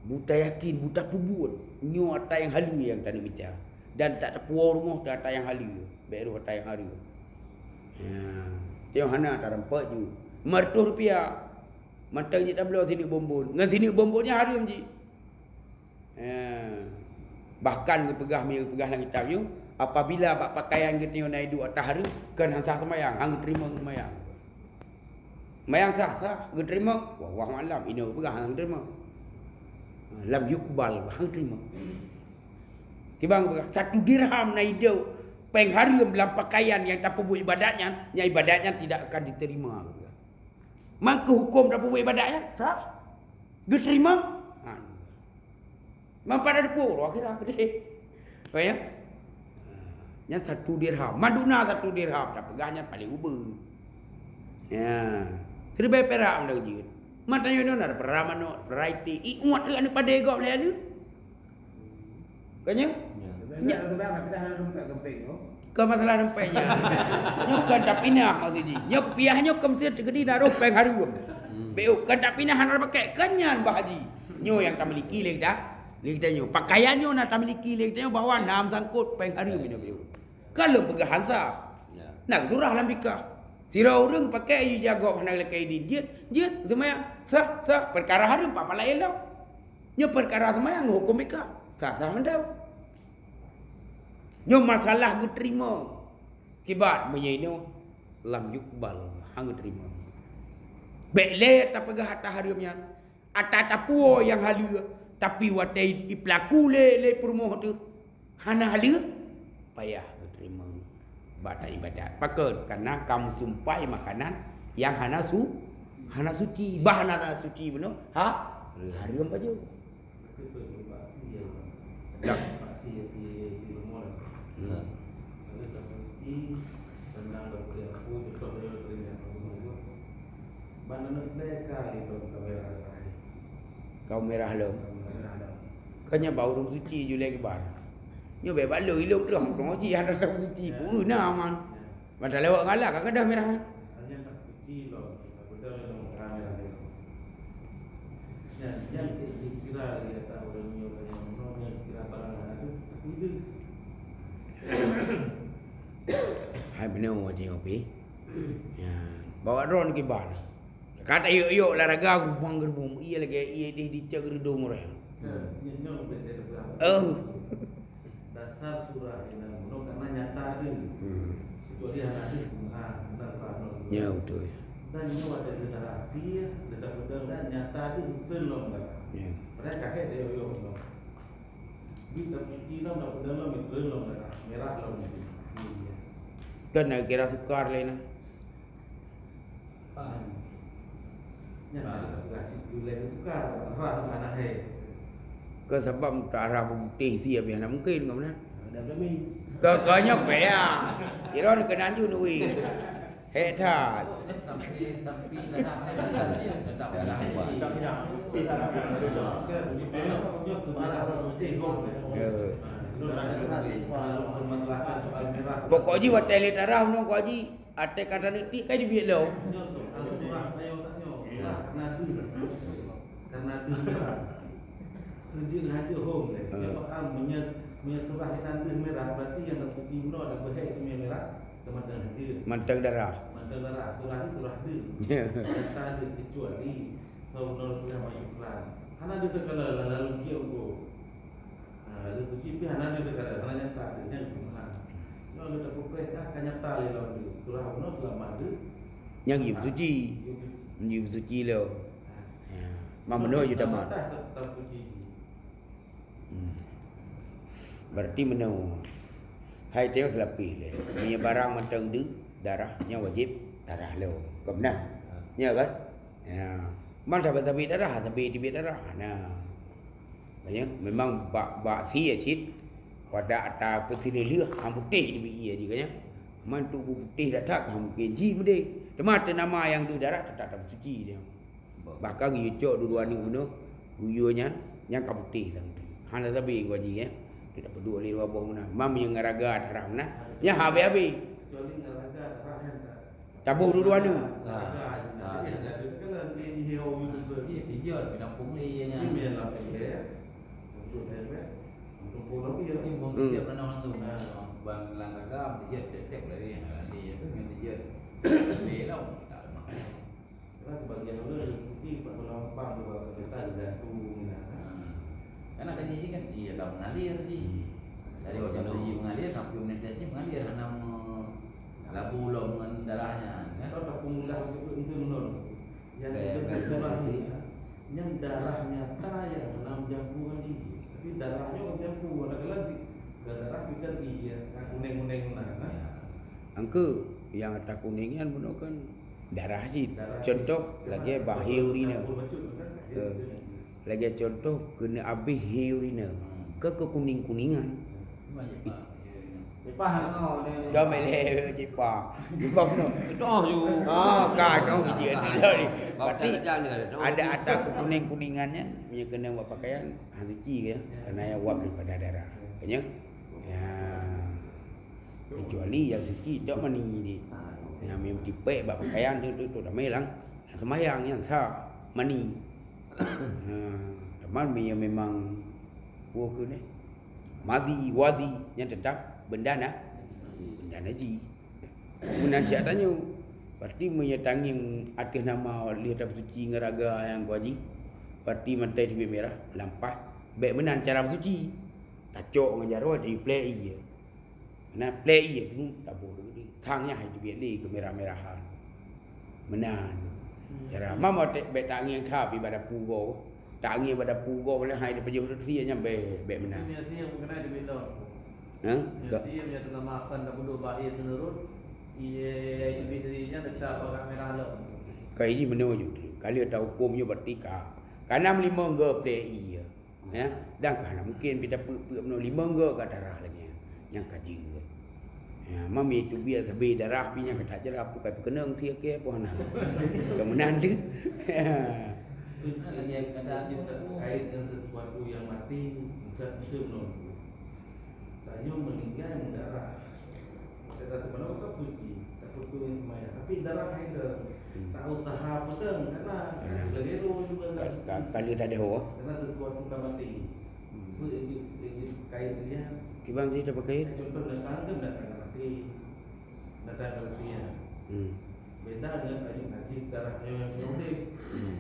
Buta yakin, buta peubuet. Nyoe ata nyang haleue nyang taneuk mita. Dan tak tapuwoe rumoh teuh ata nyang haleue. Bèk rôh ata nyang hareuem. Ya. Tanyoe hana tarampok ju. Lima reutôh rupiah. Mantong jih tabloe sineuk bonbon. Ngon sineuk bonbon nyan hareuem jih. Eh, bahkan geupeugah, meunyo geupeugah lam kitab nyoe, apabila bak pakaian geutanyoe na iduek ata hareuem, kheun han sah seumayang, han geuteurimong seumayang. Seumayang sah, sah, geuteurimong, wallahu a'lam, inoe geupeugah han geuteurimong. Lam yuqbal, han geuteurimong. Kiban geupeugah, satu dirham na iduek péng hareuem lam pakaian nyang tapeubuet ibadat nyan, nyan ibadat nyan tidak akan diterima, geupeugah. Mangkeuh huköm tapeubuet ibadat nyan sah. Geuteurimong? Ha. Manfaat ada pun, akhirnya gede. Apa ya? Nyan satu dirham. Maduna satu dirham. Tapeugah nyan paléng ubeut. Ya. Seribai perak meunan jeuet. Mata nyoe na perak manok, perak iték. I uet aneuk padé gob lé aneuk. Kan nyo? Ya. Nyo. Kon masalah dompet nyan. Nyo kon tapinah maksud jih. Nyo kupiah nyo kon meusti teukeudi na roh péng hareuem. Hmm. Beu kon tapinah hana pakai, kon nyan bah jih. Nyo nyang tamiliki lé dah. Lé kita nyo. Pakaian nyo na tamiliki lé kita nyo bahwa na meusangkot péng hareuem nyo beu. Kon lôn peugah han sah. Ya. Na surah lam fikah. Sidroe ureueng pakai aju jagob hana lakèe idin. Jeuet, jeuet seumayang. Sah, sah. Peukara hareuem papa laén lom. Nyoe peukara seumayang huköm mika. Sah-sah mantong. Nyoe masalah geuteurimong. Kiban meunyoe nyoe lam yuqbal, han geuteurimong. Bèk lé tapeugah ata hareuem nyan. Ata tapuwoe nyang haleue, tapi watèe ipeulaku lé, lé peurumoh teuh hana haleue, payah geuteurimong bak ata ibadat. Pakon? Karena ka meusumpai makanan Nyang hana su, hana suci, bah hana suci bunoe, ha? Hareuem. Hareuem pajoh. Dak. Hmm. Kau mirah lom. Kau nyan bak ureueng suci ju lé kiban. Nyoe bèk bak lôn, ilôn troh, ureueng suci hana suci. Ya. Ku na aman. Ya. Mata lewat ngalah ka keudeh mirah. Hanya tak suci lom, tak betul lom ka mirah lom. Nyan, nyan kira lagi kata ureueng nyoe nyang meunoe nyan kira barang hana tu, tapi tu. Hai meunoe watèe nyoe pih. Ya, bawa droe kiban. Ka tayok-yok lam raga geurubong-geurubong, ie lagèe ie deh dicok geurudong ureueng. Nah, nyoe, nyoe bèk teupeugah. Oh. Dasar surah inan bunoe karena nyata deuh. Hmm. Kecuali hana deuh, ha, benar, Pak, no. Ya, betul. Dan nyoe ada deklarasi, ya, tetap betul kan, nyata deuh, betul lom kan. Ya. Padahal kakek dia yo, no. Di tapi kira dah betul lom, betul lom kan. Merah lom. Iya. Kan nak kira sukar lain. Keu sabab meutarah beuputéh sie pih hana mungken, ka meunan. Keu, keu nyoe pih ya. Iron keunan ju nui. Hék that. Ya. Pokok jih watèe lé tarah nyoe, pokok jih. Até ka taneuk tiek ka jibiet lom. Nyoe soal surah rayeuk tanyoe. Surah karena deuh. Karena deuh. Kerja haji hom deh. Hmm. Nyoe soal meunyo, meunyo surah inan deuh merah, berarti nyang dak putih bunoe dak beuhèk tu merah, teuh mantong haji. Mantong darah. Mantong darah. Surah ni surah deuh. Ya. Nyata deuh kecuali saudara pernah masuk Quran. Hana deuh teuka lalu kieu go. Ha, lalu kunci pih hana deuh teuka, hana nyata deuh, nyan cuma. Nyoe leuta kupreh dah ka nyata lé lom deuh. Surah bunoe seulamat deuh. Nyang jeuet suci. Jeuet suci. Jeuet suci lom. Ha. Ya. Mak meunoe jeuet tamat. Dah tetap suci. Hmm. Berarti meunoe. Hai teuh seulapeh lé. Meunyo barang mantong deuh, darah, nyan wajéb darah lom. Kon meunan? Ha. Ya kan? Ya. Man sabe-sabe darah, sabe teubiet darah. Nah. Makanya memang bak, bak sie cit, pada ata peusileuleueh, han putéh teubiet ie jih, kan, ya. Man tuboh putéh that-that, han mungken jih meudeh. Teuma teunama nyang deuh darah, teutap tapeusuci dia. Bahkan geuyue cok dua-dua aneuk bunoe, geuyue nyan, nyan ka putéh lam tu. Hana sabe geuh jih, ya. Tidak peuduek lé dua boh meunan. Mam nyang raga darah meunan, nyan habéh-habéh. Kecuali nyang raga darah nyan tak. Taboh dua-dua aneuk. Ha. Ha. Iya, tijot, pinang pungli, ya, nya. Ini yang lam M P R. Untuk M P R. Untuk pungli, ya. Ini bom tijot, pernah orang tu. Nah. Bang Langkaga, tijot, tek-tek dari yang lain, ya. Yang tijot. Belok, tak lemah. Karena sebagian orang yang putih, pas orang Pang, dua kali tak jatuh, ya. Hmm. Karena kan ini kan, iya, tak mengalir, sih. Hmm. Dari orang yang mengalir, sampai mengalir, hana me-, labu lom ngon darah nyan, kan? Atau pemudah untuk itu menurun. Yang kita surah ni, ya. Yang darah nyata yang dalam jampuran ini. Tapi darahnya orang jampu, ada lagi. Ke darah bukan iya, kan kuning-kuning mana, kan? Ya. Angke yang ata kuning nyan bunoe kan darah cit. Darah cit. Contoh, lagi bahir urina. Campur bacut, kan? Eh. Lagèe contoh, keuneuk abéh hé urina. Hmm. Keu keukuning-kuningan. Cuma jipah, hé urina. Jipah, oh, dia, dia. Dah melek jipah. Jipah penuh. Toh, you. Ah, ka, toh, dia, dia, dia. Berarti ada ata keukuning-kuningan nyan, meunyo keuneuk buat pakaian, han suci ke? Ya. Karena ya uap daripada darah. Kan ya? Ya. Kecuali yang suci, tak mani ni. Yang memang tipek bak pakaian tu, tu, tu, damai lang. Yang sembahyang, yang sah, mani. Ha, teuma meunyo memang, wo keu ni, madhi, wadhi, nyan tetap benda na-, benda najis. Meunan siat tanyoe. Berarti meunyo tangieng ateueh nama lheueh tapeusuci ngon raga nyang kuaji, berarti mantong teubiet mirah, lampas, bèk meunan cara peusuci. Tacok ngon jaroe, taplek ie. Nah, plek ie tu taboh lé. Sang nyan hai teubiet lé keumirah-mirahan. Meunan. Hmm. Cara mama tek bèk tangieng that pi bak dapu goe. Tangieng bak dapu goe, boleh hai dipajoh sie nyan bèk, bèk meunan. Tapi sie meukeunai teubiet lom. Ha? Ka- sie nyan teungoh makan dak peuduek bak ie seunurot. Iya, iya, iya, itu bidri nya tetap orang merah lo. Kai jih meunoe ju. Kalau ta huköm nyoe berarti ka. Kana meulima go P T I ya. Ya, dan ka hana mungkin pih tapeuet-peuet meunoe lima go ka darah lagèe nyan. Nyang ka jeuet. Ya, mami itu biasa sabe darah pih nyang ka tak jerah bukai peukeunong si ke apa hana. Keu meunan tu. Itu yang ada terkait dengan sesuatu yang mati, bisa, bisa meunoe. Tanyoe meuninggai meudarah. Kita sebenarnya bukan suci, tapi tu yang semaya. Tapi darah itu tak usaha pegang karena lagi tu juga Ka- ka- Kalau tak ada ho. Karena sesuatu kan mati. Itu yang kain dia. Kiban sih tak pakai. Contoh datang kan datang mati. Datang ke Rusia. Hmm. Beda dengan kayu najis darah yang hidup. Hmm.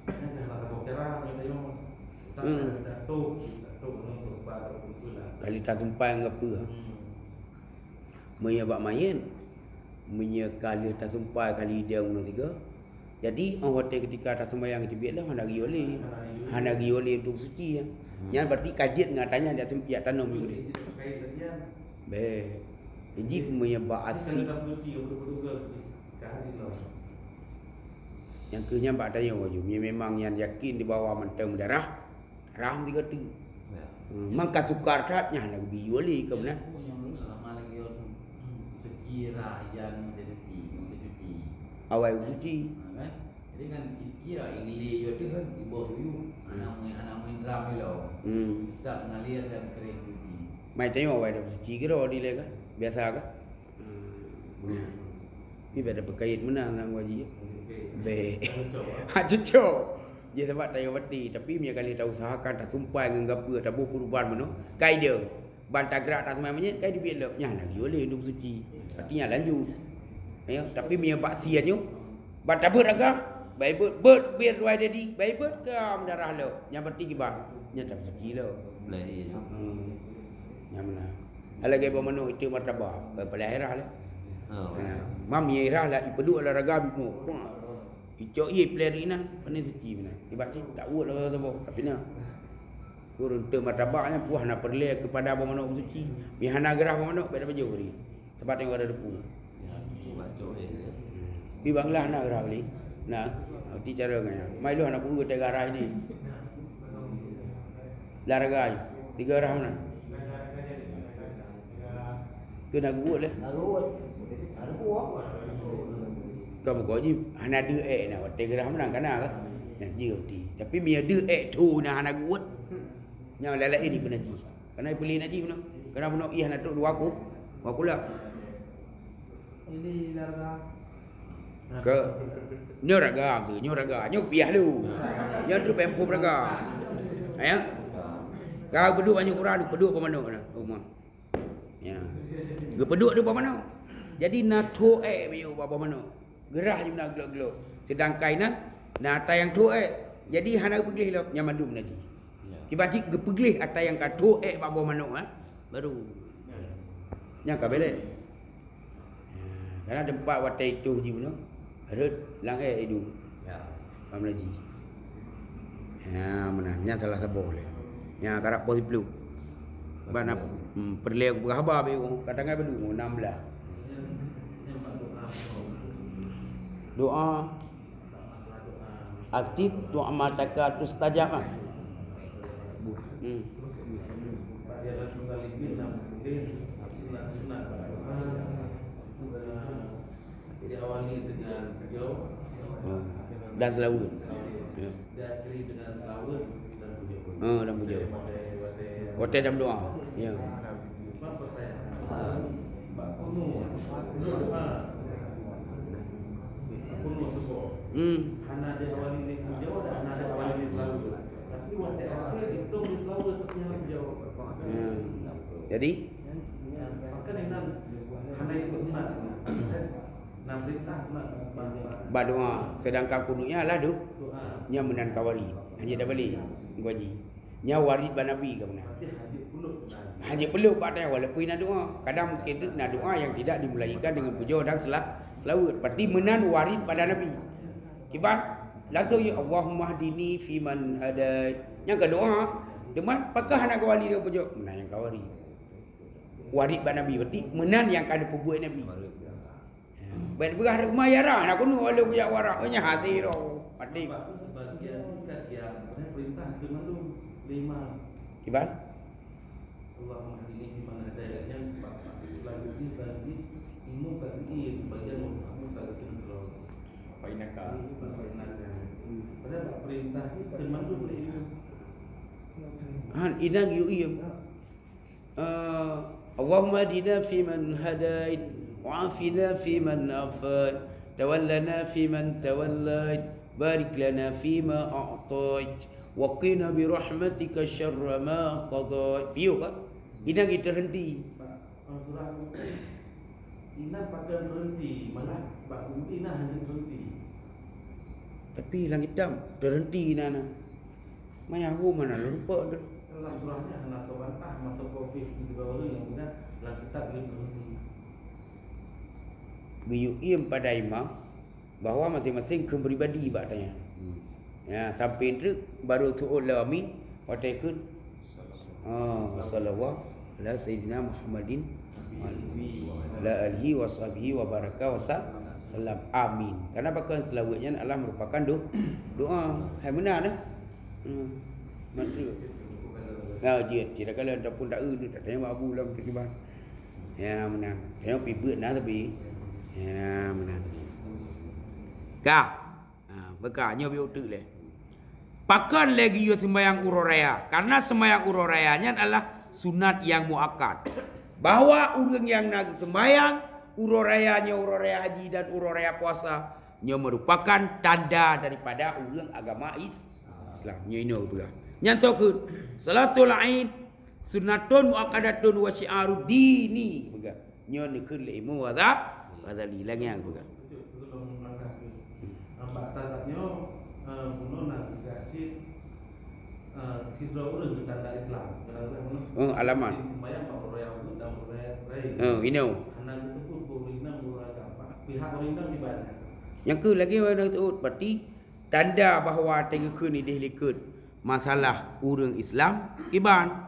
Kan dah lah boh cara yang kayu. Tak Hmm. ada datuk, datuk dengan berubah datuk pula. Kali tak tumpai enggak apa. Hmm. Meunyoe bak manyét, meunyoe ka lheueh tasumpai kali idong uroe tiga. Jadi, óh watèe keutika taseumbahyang teubiet lom hana geuyue lé. Hana geuyue lé untuk suci, ya. Hmm. Nyan berarti ka jeuet ngon ata nyan jak, jak tanom yue lé. Bèk. Jih meunyoe bak asik. Nyang keuh nyan bak tanyoe ju. Meunyoe memang nyan yakin di bawah mantong darah, Ram tiga tu. Ya. Hmm, mangka sukar that nyan lagu biu lé keu meunan. Aku yang dulu lama lagi orang cuci rah yang jadi ti, yang cuci. Awai cuci. Ha, kan? Jadi kan, iya, ingli yo tu kan, di bawah tu. Hmm. Anak main, anak main drum ni lo. Hmm. Start mengalir dan kering cuci. Mai tengok awai dah cuci kira di lé kan? Biasa kan? Hmm, ya. Ni pada berkait meunan nang wajib. Bèk. Ha, cocok. Dia sebab tayo bati, tapi meunyo kali ta usahakan, ta sumpai ngon gapeue, taboh kurban meunoe, kai dia. Ban tagrak ta seumai manyét, kai dibiet lom. Nyan lagi oleh untuk suci. Artinya lanjut. Ya, tapi meunyo bak siat nyoe, ban tabeuet raga, bai beuet, beuet, biar tuai jadi, bai beuet ka meudarah lom. Nyan berarti kiban. Nyan ta suci lom. Boleh, iya. Hmm. Nyan meunan. Lagèe bak manok itu martabak, eh, pala herah lah. Oh. Ha, mam ye herah lah, ipeuduek lah raga bimo. Icok ye peleri na, pane suci meunan. Ibarat cit tak uet lah saboh, tapi na. Ureueng teu martabak nyan puah na peureulèe keupada bak manok suci. Mi hana gerah bak manok, beda baju beri. Sebab tengok ada depu. Ya, cuba cok ye. Di Bangla na gerah beli. Nah, ti cara ngaya. Mai lu anak guru tega arah ini. Lah raga, tiga arah mana? Keu na geuwot lé. Na geuwot. Ada buah. Ka buka ji hana deuh ék na watèe geurah meunan kana ka. Nyan ji roti. Tapi meunyo deuh ék tho na hana geuwot. Nyan lalai ni peunaji. Kana peuli naji meunan. Kana bunoe ih hana trok dua ku. Dua kula. Ini larga. Ke nyoe raga tu, nyoe raga, nyoe piah lu. Nyoe tu pempom raga. Ya. Ka peuduek banyak kurang, peuduek pemanok na. Rumah. Ya. Geupeuduek di bawah manok. Jadi na tho ék biyeu bak bawah manok. Gerah jih na glok-glok. Sedangkan inan na ata nyang tho ék. Jadi hana geupeugleh lom, nyan mandum najih. Ya. Kiban cit geupeugleh ata nyang ka tho ék bak bawah manok, ha? Baru. Ya. Nyan ka belek. Ya, karena tempat watèe itu jih bunoe. Rhot lam ék iduek. Ya. Paham lagi? Ya, meunan. Nyan salah saboh lé. Nyan karab poh siplôh. Ban ap-, hmm, peureulèe peugah haba beu, kadang ai badu, enam belas. Doa. Atib doa mataka tustajab, ah. Hmm. Diawali dengan puja. Ha. Dan selawat. Ya. Diakhiri dengan selawat dan puja. Ha, dan puja. Watèe dan doa. Ya. Apa pertanyaan? Bak kunut. Kunut tu kok. Hmm. Hana diawali dengan puja dan hana diawali dengan selawat. Tapi watèe akhé itu selawat tapi hana puja. Ya. Jadi? Ya, maka dengan hana ikut sunat. Bak doa, sedangkan kunutnya adalah do-, nya meunan ka warit. Hanya dah balik, Abu Haji. Nya warit bak Nabi ka meunan. Hanya perlu bak dia, walaupun na doa. Kadang mungkin tu na doa yang tidak dimulaikan dengan puja dan sela-, selawat. Berarti meunan warit bak Nabi. Kiban, langsung ya, "Allahumma hdini fi man hadait." Nyang ka doa, cuma pakah hana ka warit dengan puja. Meunan nyang ka warit. Warit bak Nabi, berarti meunan nyang ka geupeubuet Nabi. Warit. Ban beurah teuma ya rah, na keunoe lôn kujak warak, nyan hase roh. Mati. Sebab tu sebagian tingkat yang benar perintah tu mandum lima. Kiban? Allahumma hdini fi man hadait. Yang selanjutnya, selanjutnya, imum bagi sebagian makmum bagi keudroe. Fa innaka. Fa innaka. Padahal bak perintah ni kan mandum lé imum. Han, inong geuyue iem. Eh, Allahumma hdina fi man hadait, wa afina fi man afait, tawallana fi man tawallait, barik lana fi ma a'tait, wa qina bi rahmatika syarra ma qadait. Piôh kan? Inong geuteuhenti. Bak, eh, surah Inan pakon berhenti, malah bak guru inan hana berhenti. Tapi lam kitab terhenti inan. Maya hu mana lupa tu. Dalam surahnya hana terbantah masa covid tiga orang yang muda dalam kitab dia berhenti. Geuyue iem pada imam bahwa masing-masing kheun pribadi bak tanyan. Hmm. Ya, sampai treuk baru tu'ut lé amin, watèe kheun, ah, sallallahu ala sayyidina Muhammadin wa ala alihi wa sahbihi wa baraka wa sallam. Amin. Karena pakon seulaweuet nyan adalah merupakan do-, doa. Hai meunan, eh? Hmm. Maksud. Ya, jeuet. Tidak kala ataupun tak eu, tak tanya Abu dalam terjemahan. Ya, meunan. Tengok pibeuet nah tapi. Ya, meunan. Ka. Ha, beuka nyoe beuteuk lé. Pakon lé geuyue seumayang uroe raya? Karena seumayang uroe raya nyan adalah sunat yang muakkad. Bahwa ureuëng nyang na geuseumayang uroe raya nyoe, uroe raya haji dan uroe raya puasa, nyoe merupakan tanda daripada ureuëng agama Is-, Islam. Nyoe inoe peugah. Nyan toh kheun, salatul Aid sunnatun muakkadatun wa syi'arud dini, peugah. Nyoe neukheun lé Imam Ghaza-, Ghazali, lagèe nyan geupeugah. Bak tanda nyoe, eh, bunoe na dikasih, eh, sidroe ureueng tanda Islam. Kadang-kadang bunoe, oh, alamat. Sembahyang bak ureueng Yahudi dan ureueng lain. Oh, inoe. Hana geusebut ureueng inong, ureueng agam. Pihak ureueng inong di mana? Nyang keu lagèe ureueng teusebut, berarti tanda bahwa teungku ni deh likot masalah ureueng Islam, kiban.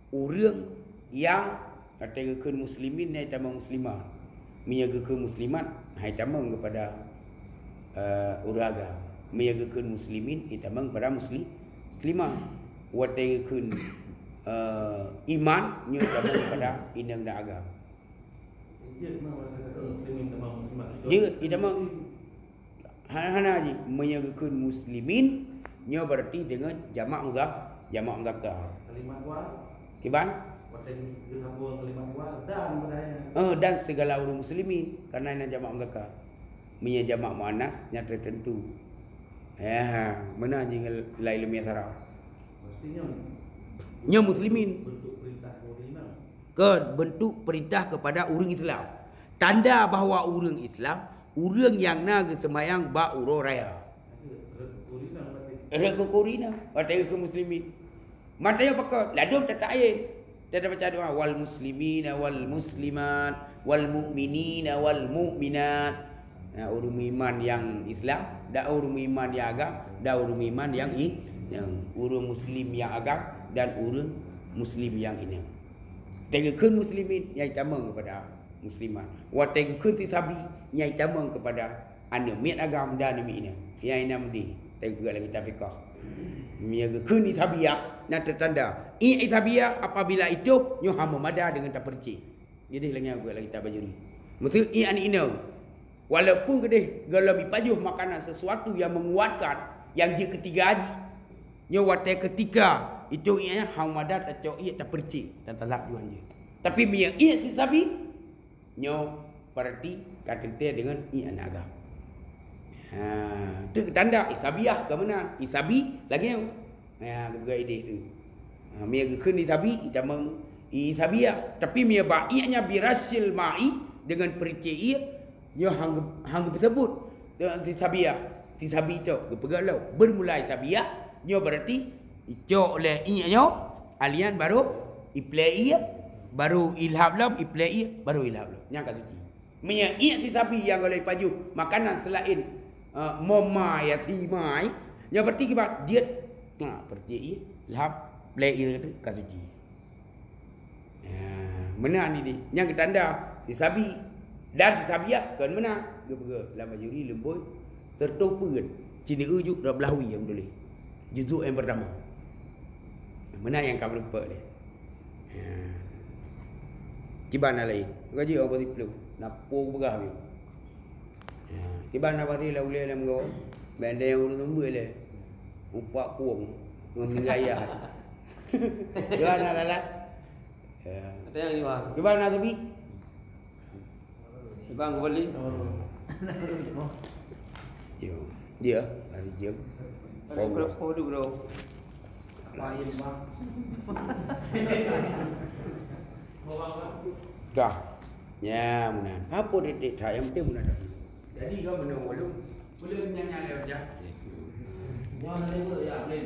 Ureueng nyang watèe geukheun muslimin, nyan jitamong muslimat. Meunyoe geukheun muslimat, han jitamong keupada, eh, ureueng agam. Meunyoe geukheun muslimin, jitamong keupada musli-, muslimat. Watèe geukheun, eh, iman, nyoe jitamong keupada inong dan agam. Jeuet, jitamong. Hana, hana jih. Meunyoe geukheun muslimin, nyoe berarti deungon jamak muzak-, jamak muzakkar. Kalimat wal. Kiban? Watèe geusambung kalimat wal dan budaya. Eh, dan segala ureueng muslimin, karena nyan jamak muzakkar. Meunyoe jamak muannas, nyan tertentu. Ya, meunan jih ngon lam ileumèe sara. Mestinya nyoe muslimin. Bentuk perintah ureueng inong. Keu bentuk perintah kepada ureueng Islam. Tanda bahwa ureueng Islam, ureueng nyang na geuseumayang bak uroe raya. Rhot keu ureueng inong, watèe keu muslimin. Mata nyang pakon, ladôm tataayén. Tata baca doa, "Wal muslimina wal muslimat, wal mu'minina wal mu'minat." Nah, ureueng meuiman nyang Islam, dan ureueng meuiman nyang agam, dan ureueng meuiman nyang i-, nyang ureueng muslim nyang agam, dan ureueng muslim nyang inong. Watèe geukheun muslimin, nyan jitamong keupada muslimat. Watèe geukheun si sabi, nyan jitamong keupada aneuk miet agam dan aneuk miet inong. Nyan inan meudeh, watèe geupeugah lam kitab fikah. Meunyoe geukheun isabiah, nyan teutanda. Ié isabiah apabila itôb, nyoe hana meumada deungon tapeurucék. Jadi lagèe nyan geupeugah lam kitab Bajuri. Meuseu ié aneuk inong. Walaupun keudeh gohlom ipajoh makanan sesuatu yang menguatkan, yang jeuet keu tiga jih. Nyoe watèe keutika, itôb ié nyan hana meumada tacok ié tapeurucék dan talhab ju han jeuet. Tapi meunyoe ié si sabi, nyoe berarti ka teuntèe deungon ié aneuk agam. Ha, teuk tanda isabiah keu meunan, isabi lagèe nyoe. Ya, geupeugah idéh tu. Ha, meunyoe geukheun isabi, jitamong isabiah. Tapi meunyoe bak ié nyan birasyil ma'i, deungon peurucék ié, nyoe han geu-, han geupeuseubut. Deungon isabiah, isabi tu geupeugah lom. Bermula isabiah, nyoe berarti icok lé ié nyoe, alian baru iplé ié, baru ilhab lom, iplé ié, baru ilhab lom. Nyan ka suci. Meunyoe ié si sabi nyang gohlom ipajoh makanan seulaén, eh, moma ya simai, nyoe berarti kiban jeuet. Nah, berarti ié, lhab, plé ié tu ka suci. Ya, meunan idéh. Nyan geutanda si sabi dan si sabiah kon meunan. Geupeugah lam bajuri leumbôi, seureutôh peuet, cit uju dua blaih wie nyang tuléh. Juzuk nyang peurtama. Meunan nyang ka meurumpok lé. Ha. Kiban na laén. Gaji orang pasti peuluh. Na po peugah lé. Ha. Kiban na pasti la ulée lam go. Bendeng ureueng seumeubeuet lé. Umpak kueng. Ngon minyak ayah. Kiban na lalat. Ya. Ada yang lima. Kiban na sepi. Bang kembali. Yo, dia lari jam. Ada berapa dulu, bro? Main, Bang. Dah. Ya, meunan. Apa titik tak? Yang penting meunan dah. Jadi kau menang walau. Boleh nyanyi lewat dah. Jangan lewat ya, boleh.